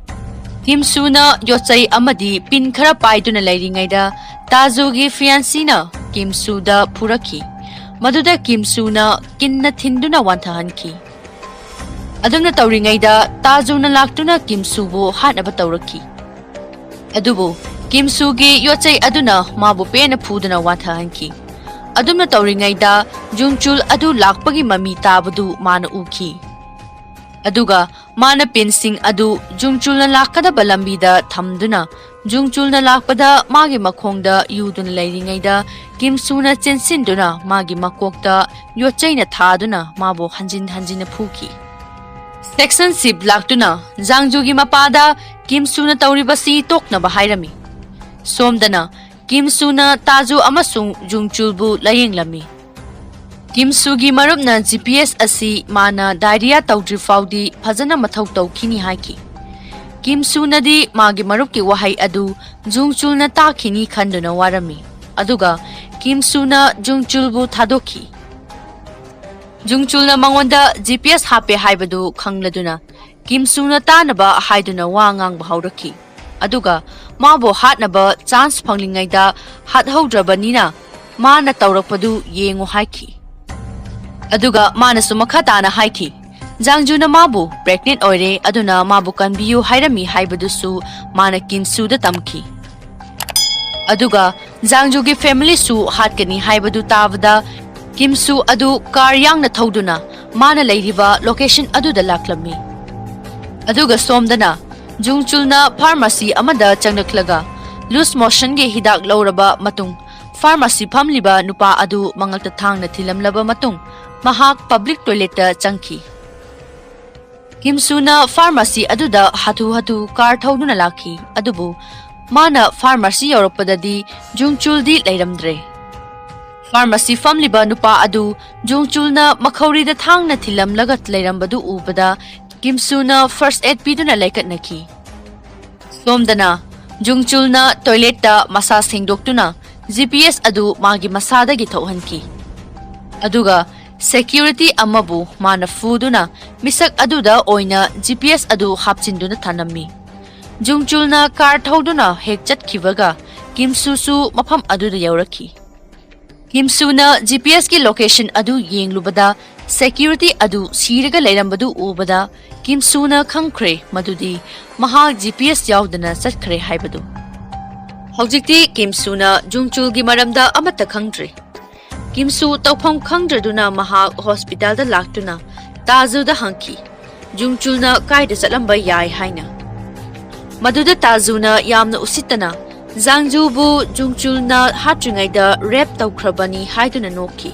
ꯀꯤꯝꯁꯨꯅ ꯌꯣꯠꯆꯩ ꯑꯃꯗꯤ ꯄꯤꯟ ꯈꯔ ꯄꯥꯏꯗꯨꯅ ꯂꯩꯔꯤꯉꯩꯗ ꯇꯥꯖꯨꯒꯤ fianceeꯅ ꯀꯤꯝꯁꯨꯗ ꯐꯨꯔꯛꯈꯤ꯫ ꯃꯗꯨꯗ ꯀꯤꯝꯁꯨꯅ ꯀꯤꯟꯅ ꯊꯤꯟꯗꯨꯅ ꯋꯥꯟꯊꯍꯟꯈꯤ꯫ ꯑꯗꯨꯝꯅ ꯇꯧꯔꯤꯉꯩꯗ ꯇꯥꯖꯨꯅ ꯂꯥꯛꯇꯨꯅ ꯀꯤꯝꯁꯨꯕꯨ ꯍꯥꯠꯅꯕ ꯇꯧꯔꯛꯈꯤ꯫ ꯑꯗꯨꯕꯨ ꯀꯤꯝꯁꯨꯒꯤ ꯌꯣꯠꯆꯩ ꯑꯗꯨꯅ ꯃꯥꯕꯨ ꯄꯦꯟꯅ ꯐꯨꯗꯨꯅ ꯋꯥꯟꯊꯍꯟꯈꯤ꯫ ꯑꯗꯨꯝꯅ ꯇꯧꯔꯤꯉꯩꯗ ꯖꯨꯡꯆꯨꯜ ꯑꯗꯨ ꯂꯥꯛꯄꯒꯤ ꯃꯃꯤ ꯇꯥꯕꯗꯨ ꯃꯥꯅ ꯎꯈꯤ꯫ ꯑꯗꯨꯒ ꯃꯥꯅ ꯄꯤꯟꯁꯤꯡ ꯑꯗꯨ ꯖꯨꯡꯆꯨꯜꯅ ꯂꯥꯛꯀꯗꯕ ꯂꯝꯕꯤꯗ ꯊꯝꯗꯨꯅ ꯖꯨꯡꯆꯨꯜꯅ ꯂꯥꯛꯄꯗ ꯃꯥꯒꯤ ꯃꯈꯣꯡꯗ ꯌꯨꯗꯨꯅ ꯂꯩꯔꯤꯉꯩꯗ ꯀꯤꯝꯁꯨꯅ ꯆꯦꯟꯁꯤꯟꯗꯨꯅ ꯃꯥꯒꯤ ꯃꯀꯣꯛꯇ ꯌꯣꯠꯆꯩꯅ ꯊꯥꯗꯨꯅ ꯃꯥꯕꯨ ꯍꯟꯖꯤꯟ ꯍꯟꯖꯤꯟꯅ ꯐꯨꯈꯤ꯫ ꯁꯦꯛꯁꯟ ꯁꯤꯞ ꯂꯥꯛꯇꯨꯅ ꯖꯥꯡꯖꯨꯒꯤ ꯃꯄꯥꯗ ꯀꯤꯝꯁꯨꯅ ꯇꯧꯔꯤꯕꯁꯤ ꯇꯣꯛꯅꯕ ꯍꯥꯏꯔꯝꯃꯤ꯫ ꯁꯣꯝꯗꯅ ꯀꯤꯝꯁꯨꯅ ꯇꯥꯖꯨ ꯑꯃꯁꯨꯡ ꯖꯨꯡꯆꯨꯜꯕꯨ ꯂꯥꯌꯦꯡꯂꯝꯃꯤ꯫ ꯀꯤꯝꯁꯨꯒꯤ ꯃꯔꯨꯞꯅ GPS ꯑꯁꯤ ꯃꯥꯅ diarrhea ꯇꯧꯗ꯭ꯔꯤ ꯐꯥꯎꯗꯤ ꯐꯖꯅ ꯃꯊꯧ ꯇꯧꯈꯤꯅꯤ ꯍꯥꯏꯈꯤ꯫ ꯀꯤꯝꯁꯨꯅꯗꯤ ꯃꯥꯒꯤ ꯃꯔꯨꯞꯀꯤ ꯋꯥꯍꯩ ꯑꯗꯨ ꯖꯨꯡꯆꯨꯜꯅ ꯇꯥꯈꯤꯅꯤ ꯈꯟꯗꯨꯅ ꯋꯥꯔꯝꯃꯤ꯫ ꯑꯗꯨꯒ ꯀꯤꯝꯁꯨꯅ ꯖꯨꯡꯆꯨꯜꯕꯨ ꯊꯥꯗꯣꯛꯈꯤ꯫ ꯖꯨꯡꯆꯨꯜꯅ ꯃꯉꯣꯟꯗ GPS ꯍꯥꯞꯄꯦ ꯍꯥꯏꯕꯗꯨ ꯈꯪꯂꯗꯨꯅ ꯀꯤꯝꯁꯨꯅ ꯇꯥꯅꯕ ꯍꯥꯏꯗꯨꯅ ꯋꯥ ꯉꯥꯡꯕ ꯍꯧꯔꯛꯈꯤ꯫ ꯑꯗꯨꯒ ꯃꯥꯕꯨ ꯍꯥꯠꯅꯕ chance ꯐꯪꯂꯤꯉꯩꯗ ꯍꯥꯠꯍꯧꯗ꯭ꯔꯕꯅꯤꯅ ꯃꯥꯅ ꯇꯧꯔꯛꯄꯗꯨ ꯌꯦꯡꯉꯨ ꯍꯥꯏꯈꯤ꯫ ꯑꯗꯨꯒ ꯃꯥꯅꯁꯨ ꯃꯈꯥ ꯇꯥꯅ ꯍꯥꯏꯈꯤ, ꯖꯥꯡꯖꯨꯅ ꯃꯥꯕꯨ pregnant ꯑꯣꯏꯔꯦ, ꯑꯗꯨꯅ ꯃꯥꯕꯨ ꯀꯟꯕꯤꯌꯨ ꯍꯥꯏꯔꯝꯃꯤ ꯍꯥꯏꯕꯗꯨꯁꯨ ꯃꯥꯅ ꯀꯤꯝꯁꯨꯗ ꯇꯝꯈꯤ꯫ ꯑꯗꯨꯒ ꯖꯥꯡꯖꯨꯒꯤ familyꯁꯨ ꯍꯥꯠꯀꯅꯤ ꯍꯥꯏꯕꯗꯨ ꯇꯥꯕꯗ ꯀꯤꯝꯁꯨ ꯑꯗꯨ car ꯌꯥꯡꯅ ꯊꯧꯗꯨꯅ ꯃꯥꯅ ꯂꯩꯔꯤꯕ location ꯑꯗꯨꯗ ꯂꯥꯛꯂꯝꯃꯤ꯫ ꯑꯗꯨꯒ ꯁꯣꯝꯗꯅ ꯖꯨꯡꯆꯨꯜꯅ pharmacy ꯑꯃꯗ ꯆꯪꯂꯛꯂꯒ loose motionꯒꯤ ꯍꯤꯗꯥꯛ ꯂꯧꯔꯕ ꯃꯇꯨꯡ ꯐꯥꯔꯃꯥꯁꯤ ꯐꯝꯂꯤꯕ ꯅꯨꯄꯥ ꯑꯗꯨ ꯃꯉꯛꯇ ꯊꯥꯡꯅ ꯊꯤꯜꯂꯝꯂꯕ ꯃꯇꯨꯡ ꯃꯍꯥꯛ ꯄꯕ꯭ꯂꯤꯛ ꯇꯣꯏꯂꯦꯠꯇ ꯆꯪꯈꯤ꯫ ꯀꯤꯝꯁꯨꯅ ꯐꯥꯔꯃꯥꯁꯤ ꯑꯗꯨꯗ ꯍꯥꯊꯨ ꯍꯥꯊꯨ ꯀꯥꯔ ꯊꯧꯗꯨꯅ ꯂꯥꯛꯈꯤ, ꯑꯗꯨꯕꯨ ꯃꯥꯅ ꯐꯥꯔꯃꯥꯁꯤ ꯌꯧꯔꯛꯄꯗꯗꯤ ꯖꯨꯡꯆꯨꯜꯗꯤ ꯂꯩꯔꯝꯗ꯭ꯔꯦ꯫ ꯐꯥꯔꯃꯥꯁꯤ ꯐꯝꯂꯤꯕ ꯅꯨꯄꯥ ꯑꯗꯨ ꯖꯨꯡꯆꯨꯜꯅ ꯃꯈꯧꯔꯤꯗ ꯊꯥꯡꯅ ꯊꯤꯜꯂꯝꯂꯒ ꯂꯩꯔꯝꯕꯗꯨ ꯎꯕꯗ ꯀꯤꯝꯁꯨꯅ ꯐꯥꯔꯁ ꯑꯦꯗ ꯄꯤꯗꯨꯅ ꯂꯩꯈꯠꯅꯈꯤ꯫ ꯁꯣꯝꯗꯅ ꯖꯨꯡꯆꯨꯜꯅ ꯇꯣꯏꯂꯦꯠꯇ ꯃꯁꯥ ꯁꯦꯡꯗꯣꯛꯇꯨꯅ ꯖꯤ ꯄꯤ ꯑꯦꯁ ꯑꯗꯨ ꯃꯥꯒꯤ ꯃꯁꯥꯗꯒꯤ ꯊꯣꯛꯍꯟꯈꯤ꯫ ꯑꯗꯨꯒ ꯁꯦꯀ꯭ꯌꯨꯔꯤꯇꯤ ꯑꯃꯕꯨ ꯃꯥꯅ ꯐꯨꯗꯨꯅ ꯃꯤꯁꯛ ꯑꯗꯨꯗ ꯑꯣꯏꯅ ꯖꯤ ꯄꯤ ꯑꯦꯁ ꯑꯗꯨ ꯍꯥꯞꯆꯤꯟꯗꯨꯅ ꯊꯅꯝꯃꯤ꯫ ꯖꯨꯡꯆꯨꯜꯅ ꯀꯥꯔ ꯊꯧꯗꯨꯅ ꯍꯦꯛ ꯆꯠꯈꯤꯕꯒ ꯀꯤꯝꯁꯨꯁꯨ ꯃꯐꯝ ꯑꯗꯨꯗ ꯌꯧꯔꯛꯈꯤ꯫ ꯀꯤꯝꯁꯨꯅ ꯖꯤ ꯄꯤ ꯑꯦꯁꯀꯤ ꯂꯣꯀꯦꯁꯟ ꯑꯗꯨ ꯌꯦꯡꯂꯨꯕꯗ ꯁꯦꯀ꯭ꯌꯨꯔꯤꯇꯤ ꯑꯗꯨ ꯁꯤꯔꯒ ꯂꯩꯔꯝꯕꯗꯨ ꯎꯕꯗ ꯀꯤꯝꯁꯨꯅ ꯈꯪꯈ꯭ꯔꯦ ꯃꯗꯨꯗꯤ ꯃꯍꯥꯛ ꯖꯤ ꯄꯤ ꯑꯦꯁ ꯌꯥꯎꯗꯅ ꯆꯠꯈ꯭ꯔꯦ ꯍꯥꯏꯕꯗꯨ꯫ ꯍꯧꯖꯤꯛꯇꯤ ꯀꯤꯝꯁꯨꯅ ꯖꯨꯡꯆꯨꯜꯒꯤ ꯃꯔꯝꯗ ꯑꯃꯠꯇ ꯈꯪꯗ꯭ꯔꯦ꯫ ꯀꯤꯝꯁꯨ ꯇꯧꯐꯝ ꯈꯪꯗ꯭ꯔꯗꯨꯅ ꯃꯍꯥꯛ ꯍꯣꯁꯄꯤꯇꯥꯜꯗ ꯂꯥꯛꯇꯨꯅ ꯇꯥꯖꯨꯗ ꯍꯪꯈꯤ, ꯖꯨꯡꯆꯨꯜꯅ ꯀꯥꯏꯗ ꯆꯠꯂꯝꯕ ꯌꯥꯏ ꯍꯥꯏꯅ꯫ ꯃꯗꯨꯗ ꯇꯥꯖꯨꯅ ꯌꯥꯝꯅ ꯎꯁꯤꯠꯇꯅ ꯖꯥꯡꯖꯨꯕꯨ ꯖꯨꯡꯆꯨꯜꯅ ꯍꯥꯠꯇ꯭ꯔꯤꯉꯩꯗ ꯔꯦꯞ ꯇꯧꯈ꯭ꯔꯕꯅꯤ ꯍꯥꯏꯗꯨꯅ ꯅꯣꯛꯈꯤ꯫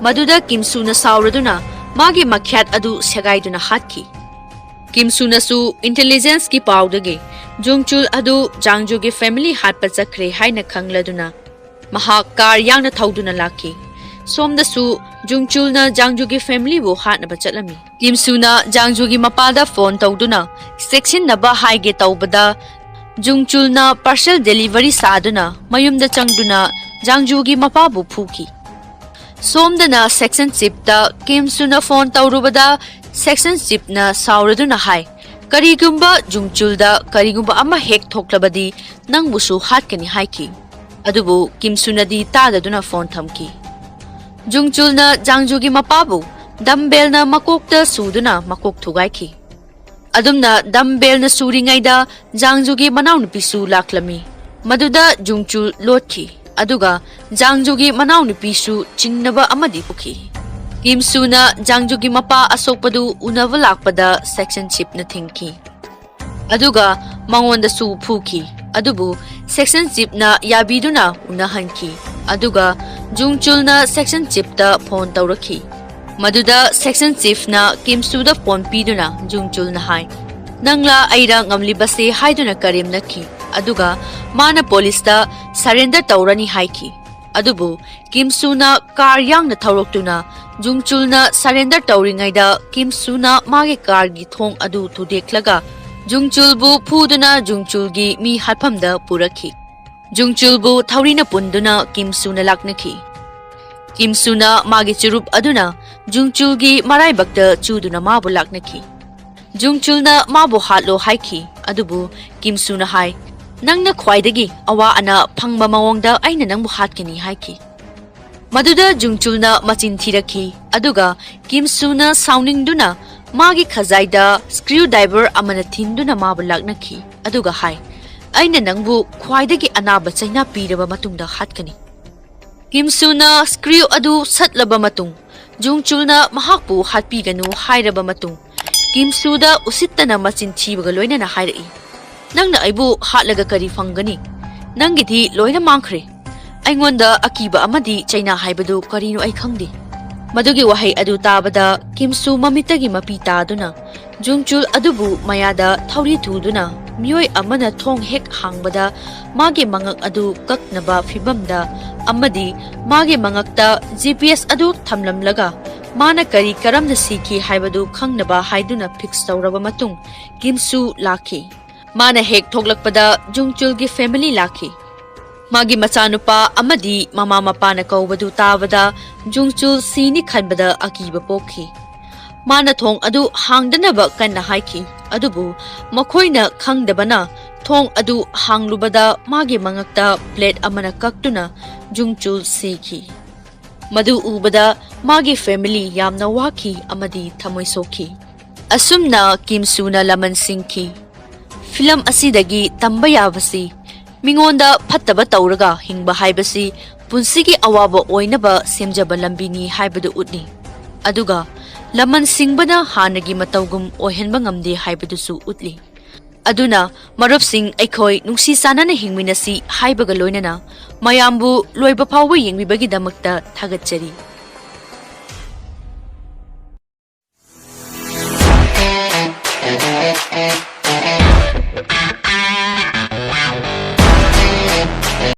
ꯃꯗꯨꯗ ꯀꯤꯝꯁꯨꯅ ꯁꯥꯎꯔꯗꯨꯅ ꯃꯥꯒꯤ ꯃꯈ꯭ꯌꯥꯠ ꯑꯗꯨ ꯁꯦꯒꯥꯏꯗꯨꯅ ꯍꯥꯠꯈꯤ꯫ ꯀꯤꯝꯁꯨꯅꯁꯨ ꯏꯟꯇꯦꯂꯤꯖꯦꯟꯁꯀꯤ ꯄꯥꯎꯗꯒꯤ ꯖꯨꯡꯆꯨꯜ ꯑꯗꯨ ꯖꯥꯡꯖꯨꯒꯤ ꯐꯦꯃꯤꯂꯤ ꯍꯥꯠꯄ ꯆꯠꯈ꯭ꯔꯦ ꯍꯥꯏꯅ ꯈꯪꯂꯗꯨꯅ ꯃꯍꯥꯛ ꯀꯥꯔ ꯌꯥꯡꯅ ꯊꯧꯗꯨꯅ ꯂꯥꯛꯈꯤ꯫ ꯁꯣꯝꯗꯁꯨ ꯖꯨꯡꯆꯨꯜꯅ ꯖꯥꯡꯖꯨꯒꯤ ꯐꯦꯃꯤꯂꯤꯕꯨ ꯍꯥꯠꯅꯕ ꯆꯠꯂꯝꯃꯤ꯫ ꯀꯤꯝꯁꯨꯅ ꯖꯥꯡꯖꯨꯒꯤ ꯃꯄꯥꯗ ꯐꯣꯟ ꯇꯧꯗꯨꯅ ꯆꯦꯛꯁꯤꯟꯅꯕ ꯍꯥꯏꯒꯦ ꯇꯧꯕꯗ ꯖꯨꯡꯆꯨꯜꯅ ꯄꯥꯔꯁꯦꯜ ꯗꯦꯂꯤꯚꯔꯤ ꯁꯥꯗꯨꯅ ꯃꯌꯨꯝꯗ ꯆꯪꯗꯨꯅ ꯖꯥꯡꯖꯨꯒꯤ ꯃꯄꯥꯕꯨ ꯐꯨꯈꯤ꯫ ꯁꯣꯝꯗꯅ ꯁꯦꯛꯁꯟ ꯆꯤꯞꯇ ꯀꯤꯝꯁꯨꯅ ꯐꯣꯟ ꯇꯧꯔꯨꯕꯗ ꯁꯦꯛꯁꯟ ꯆꯤꯞꯅ ꯁꯥꯎꯔꯗꯨꯅ ꯍꯥꯏ, "ꯀꯔꯤꯒꯨꯝꯕ ꯖꯨꯡꯆꯨꯜꯗ ꯀꯔꯤꯒꯨꯝꯕ ꯑꯃ ꯍꯦꯛ ꯊꯣꯛꯂꯕꯗꯤ ꯅꯪꯕꯨꯁꯨ ꯍꯥꯠꯀꯅꯤ" ꯍꯥꯏꯈꯤ꯫ ꯑꯗꯨꯕꯨ ꯀꯤꯝꯁꯨꯅꯗꯤ ꯇꯥꯗꯗꯨꯅ ꯐꯣꯟ ꯊꯝꯈꯤ꯫ ꯖꯨꯡꯆꯨꯜꯅ ꯖꯥꯡꯖꯨꯒꯤ ꯃꯄꯥꯕꯨ ꯗꯝꯕꯦꯜꯅ ꯃꯀꯣꯛꯇ ꯁꯨꯗꯨꯅ ꯃꯀꯣꯛ ꯊꯨꯒꯥꯏꯈꯤ꯫ ꯑꯗꯨꯝꯅ ꯗꯝꯕꯦꯜꯅ ꯁꯨꯔꯤꯉꯩꯗ ꯖꯥꯡꯖꯨꯒꯤ ꯃꯅꯥꯎꯅꯨꯄꯤꯁꯨ ꯂꯥꯛꯂꯝꯃꯤ꯫ ꯃꯗꯨꯗ ꯖꯨꯡꯆꯨꯜ ꯂꯣꯠꯈꯤ, ꯑꯗꯨꯒ ꯖꯥꯡꯖꯨꯒꯤ ꯃꯅꯥꯎꯅꯨꯄꯤꯁꯨ ꯆꯤꯡꯅꯕ ꯑꯃꯗꯤ ꯄꯨꯈꯤ꯫ ꯀꯤꯝꯁꯨꯅ ꯖꯥꯡꯖꯨꯒꯤ ꯃꯄꯥ ꯑꯁꯣꯛꯄꯗꯨ ꯎꯅꯕ ꯂꯥꯛꯄꯗ ꯁꯦꯛꯁꯟ ꯆꯤꯞꯅ ꯊꯤꯡꯈꯤ꯫ ꯑꯗꯨꯒ ꯃꯉꯣꯟꯗꯁꯨ ꯐꯨꯈꯤ꯫ ꯑꯗꯨꯕꯨ section chiefꯅ ꯌꯥꯕꯤꯗꯨꯅ ꯎꯅꯍꯟꯈꯤ꯫ ꯑꯗꯨꯒ ꯖꯨꯡꯆꯨꯜꯅ section chiefꯇ phone ꯇꯧꯔꯛꯈꯤ꯫ ꯃꯗꯨꯗ section chiefꯅ ꯀꯤꯝꯁꯨꯗ phone ꯄꯤꯗꯨꯅ ꯖꯨꯡꯆꯨꯜꯅ ꯍꯥꯏ, "ꯅꯪꯂꯥ ꯑꯩꯔꯥ ꯉꯝꯂꯤꯕꯁꯦ?" ꯍꯥꯏꯗꯨꯅ ꯀꯔꯦꯝꯅꯈꯤ꯫ ꯑꯗꯨꯒ ꯃꯥꯅ policeꯇ surrender ꯇꯧꯔꯅꯤ ꯍꯥꯏꯈꯤ꯫ ꯑꯗꯨꯕꯨ ꯀꯤꯝꯁꯨꯅ car ꯌꯥꯡꯅ ꯊꯧꯔꯛꯇꯨꯅ ꯖꯨꯡꯆꯨꯜꯅ surrender ꯇꯧꯔꯤꯉꯩꯗ ꯀꯤꯝꯁꯨꯅ ꯃꯥꯒꯤ carꯒꯤ ꯊꯣꯡ ꯑꯗꯨ ꯊꯨꯗꯦꯛꯂꯒ ꯖꯨꯡꯆꯨꯜꯕꯨ ꯐꯨꯗꯨꯅ ꯖꯨꯡꯆꯨꯜꯒꯤ ꯃꯤ ꯍꯥꯠꯐꯝꯗ ꯄꯨꯔꯛꯈꯤ꯫ ꯖꯨꯡꯆꯨꯜꯕꯨ ꯊꯧꯔꯤꯅ ꯄꯨꯟꯗꯨꯅ ꯀꯤꯝꯁꯨꯅ ꯂꯥꯛꯅꯈꯤ꯫ ꯀꯤꯝꯁꯨꯅ ꯃꯥꯒꯤ ꯆꯨꯔꯨꯞ ꯑꯗꯨꯅ ꯖꯨꯡꯆꯨꯜꯒꯤ ꯃꯔꯥꯏꯕꯛꯇ ꯆꯨꯗꯨꯅ ꯃꯥꯕꯨ ꯂꯥꯛꯅꯈꯤ꯫ ꯖꯨꯡꯆꯨꯜꯅ ꯃꯥꯕꯨ ꯍꯥꯠꯂꯣ ꯍꯥꯏꯈꯤ, ꯑꯗꯨꯕꯨ ꯀꯤꯝꯁꯨꯅ ꯍꯥꯏ, "ꯅꯪꯅ ꯈ꯭ꯋꯥꯏꯗꯒꯤ ꯑꯋꯥ ꯑꯅꯥ ꯐꯪꯕ ꯃꯑꯣꯡꯗ ꯑꯩꯅ ꯅꯪꯕꯨ ꯍꯥꯠꯀꯅꯤ" ꯍꯥꯏꯈꯤ꯫ ꯃꯗꯨꯗ ꯖꯨꯡꯆꯨꯜꯅ ꯃꯆꯤꯟ ꯊꯤꯔꯛꯈꯤ, ꯑꯗꯨꯒ ꯀꯤꯝꯁꯨꯅ ꯁꯥꯎꯅꯤꯡꯗꯨꯅ ꯃꯥꯒꯤ ꯈꯖꯥꯏꯗ screwdriver ꯑꯃꯅ ꯊꯤꯟꯗꯨꯅ ꯃꯥꯕꯨ ꯂꯥꯛꯅꯈꯤ, ꯑꯗꯨꯒ ꯍꯥꯏ, "ꯑꯩꯅ ꯅꯪꯕꯨ ꯈ꯭ꯋꯥꯏꯗꯒꯤ ꯑꯅꯥꯕ ꯆꯩꯅꯥ ꯄꯤꯔꯕ ꯃꯇꯨꯡꯗ ꯍꯥꯠꯀꯅꯤ"꯫ ꯀꯤꯝꯁꯨꯅ screw ꯑꯗꯨ ꯁꯠꯂꯕ ꯃꯇꯨꯡ, ꯖꯨꯡꯆꯨꯜꯅ ꯃꯍꯥꯛꯄꯨ ꯍꯥꯠꯄꯤꯒꯅꯨ ꯍꯥꯏꯔꯕ ꯃꯇꯨꯡ, ꯀꯤꯝꯁꯨꯗ ꯎꯁꯤꯠꯇꯅ ꯃꯆꯤꯟ ꯊꯤꯕꯒ ꯂꯣꯏꯅꯅ ꯍꯥꯏꯔꯛꯏ, "ꯅꯪꯅ ꯑꯩꯕꯨ ꯍꯥꯠꯂꯒ ꯀꯔꯤ ꯐꯪꯒꯅꯤ? ꯅꯪꯒꯤꯗꯤ ꯂꯣꯏꯅ ꯃꯥꯡꯈ꯭ꯔꯦ꯫ ꯑꯩꯉꯣꯟꯗ ꯑꯀꯤꯕ ꯑꯃꯗꯤ ꯆꯩꯅꯥ ꯍꯥꯏꯕꯗꯨ ꯀꯔꯤꯅꯣ ꯑꯩ ꯈꯪꯗꯦ"꯫ ꯃꯗꯨꯒꯤ ꯋꯥꯍꯩ ꯑꯗꯨ ꯇꯥꯕꯗ ꯀꯤꯝꯁꯨ ꯃꯃꯤꯠꯇꯒꯤ ꯃꯄꯤ ꯇꯥꯗꯨꯅ ꯖꯨꯡꯆꯨꯜ ꯑꯗꯨꯕꯨ ꯃꯌꯥꯗ ꯊꯧꯔꯤ ꯊꯨꯗꯨꯅ, ꯃꯤꯑꯣꯏ ꯑꯃꯅ ꯊꯣꯡ ꯍꯦꯛ ꯍꯥꯡꯕꯗ ꯃꯥꯒꯤ ꯃꯉꯛ ꯑꯗꯨ ꯀꯛꯅꯕ ꯐꯤꯚꯝꯗ ꯑꯃꯗꯤ ꯃꯥꯒꯤ ꯃꯉꯛꯇ GPS ꯑꯗꯨ ꯊꯝꯂꯝꯂꯒ ꯃꯥꯅ ꯀꯔꯤ ꯀꯔꯝꯅ ꯁꯤꯈꯤ ꯍꯥꯏꯕꯗꯨ ꯈꯪꯅꯕ ꯍꯥꯏꯗꯨꯅ fix ꯇꯧꯔꯕ ꯃꯇꯨꯡ ꯀꯤꯝꯁꯨ ꯂꯥꯛꯈꯤ꯫ ꯃꯥꯅ ꯍꯦꯛ ꯊꯣꯛꯂꯛꯄꯗ ꯖꯨꯡꯆꯨꯜꯒꯤ family ꯂꯥꯛꯈꯤ꯫ ꯃꯥꯒꯤ ꯃꯆꯥꯅꯨꯄꯥ ꯑꯃꯗꯤ ꯃꯃꯥ ꯃꯄꯥꯅ ꯀꯧꯕꯗꯨ ꯇꯥꯕꯗ ꯖꯨꯡꯆꯨꯜ ꯁꯤꯅꯤ ꯈꯟꯕꯗ ꯑꯀꯤꯕ ꯄꯣꯛꯈꯤ꯫ ꯃꯥꯅ ꯊꯣꯡ ꯑꯗꯨ ꯍꯥꯡꯗꯅꯕ ꯀꯟꯅ ꯍꯥꯏꯈꯤ, ꯑꯗꯨꯕꯨ ꯃꯈꯣꯏꯅ ꯈꯪꯗꯕꯅ ꯊꯣꯡ ꯑꯗꯨ ꯍꯥꯡꯂꯨꯕꯗ ꯃꯥꯒꯤ ꯃꯉꯛꯇ plate ꯑꯃꯅ ꯀꯛꯇꯨꯅ ꯖꯨꯡꯆꯨꯜ ꯁꯤꯈꯤ꯫ ꯃꯗꯨ ꯎꯕꯗ ꯃꯥꯒꯤ family ꯌꯥꯝꯅ ꯋꯥꯈꯤ ꯑꯃꯗꯤ ꯊꯃꯣꯏ ꯁꯣꯛꯈꯤ꯫ ꯑꯁꯨꯝꯅ ꯀꯤꯝꯁꯨꯅ ꯂꯃꯟ ꯁꯤꯡꯈꯤ꯫ ꯐꯤꯂꯝ ꯑꯁꯤꯗꯒꯤ ꯇꯝꯕ ꯌꯥꯕꯁꯤ, ꯃꯤꯉꯣꯟꯗ ꯐꯠꯇꯕ ꯇꯧꯔꯒ ꯍꯤꯡꯕ ꯍꯥꯏꯕꯁꯤ ꯄꯨꯟꯁꯤꯒꯤ ꯑꯋꯥꯕ ꯑꯣꯏꯅꯕ ꯁꯦꯝꯖꯕ ꯂꯝꯕꯤꯅꯤ ꯍꯥꯏꯕꯗꯨ ꯎꯠꯂꯤ꯫ ꯑꯗꯨꯒ ꯂꯃꯟ ꯁꯤꯡꯕꯅ ꯍꯥꯟꯅꯒꯤ ꯃꯇꯧꯒꯨꯝ ꯑꯣꯏꯍꯟꯕ ꯉꯝꯗꯦ ꯍꯥꯏꯕꯗꯨꯁꯨ ꯎꯠꯂꯤ꯫ ꯑꯗꯨꯅ, ꯃꯔꯨꯞꯁꯤꯡ, ꯑꯩꯈꯣꯏ ꯅꯨꯡꯁꯤ ꯆꯥꯟꯅꯅ ꯍꯤꯡꯃꯤꯟꯅꯁꯤ ꯍꯥꯏꯕꯒ ꯂꯣꯏꯅꯅ ꯃꯌꯥꯝꯕꯨ ꯂꯣꯏꯕ ꯐꯥꯎꯕ ꯌꯦꯡꯕꯤꯕꯒꯤꯗꯃꯛꯇ ꯊꯥꯒꯠꯆꯔꯤ꯫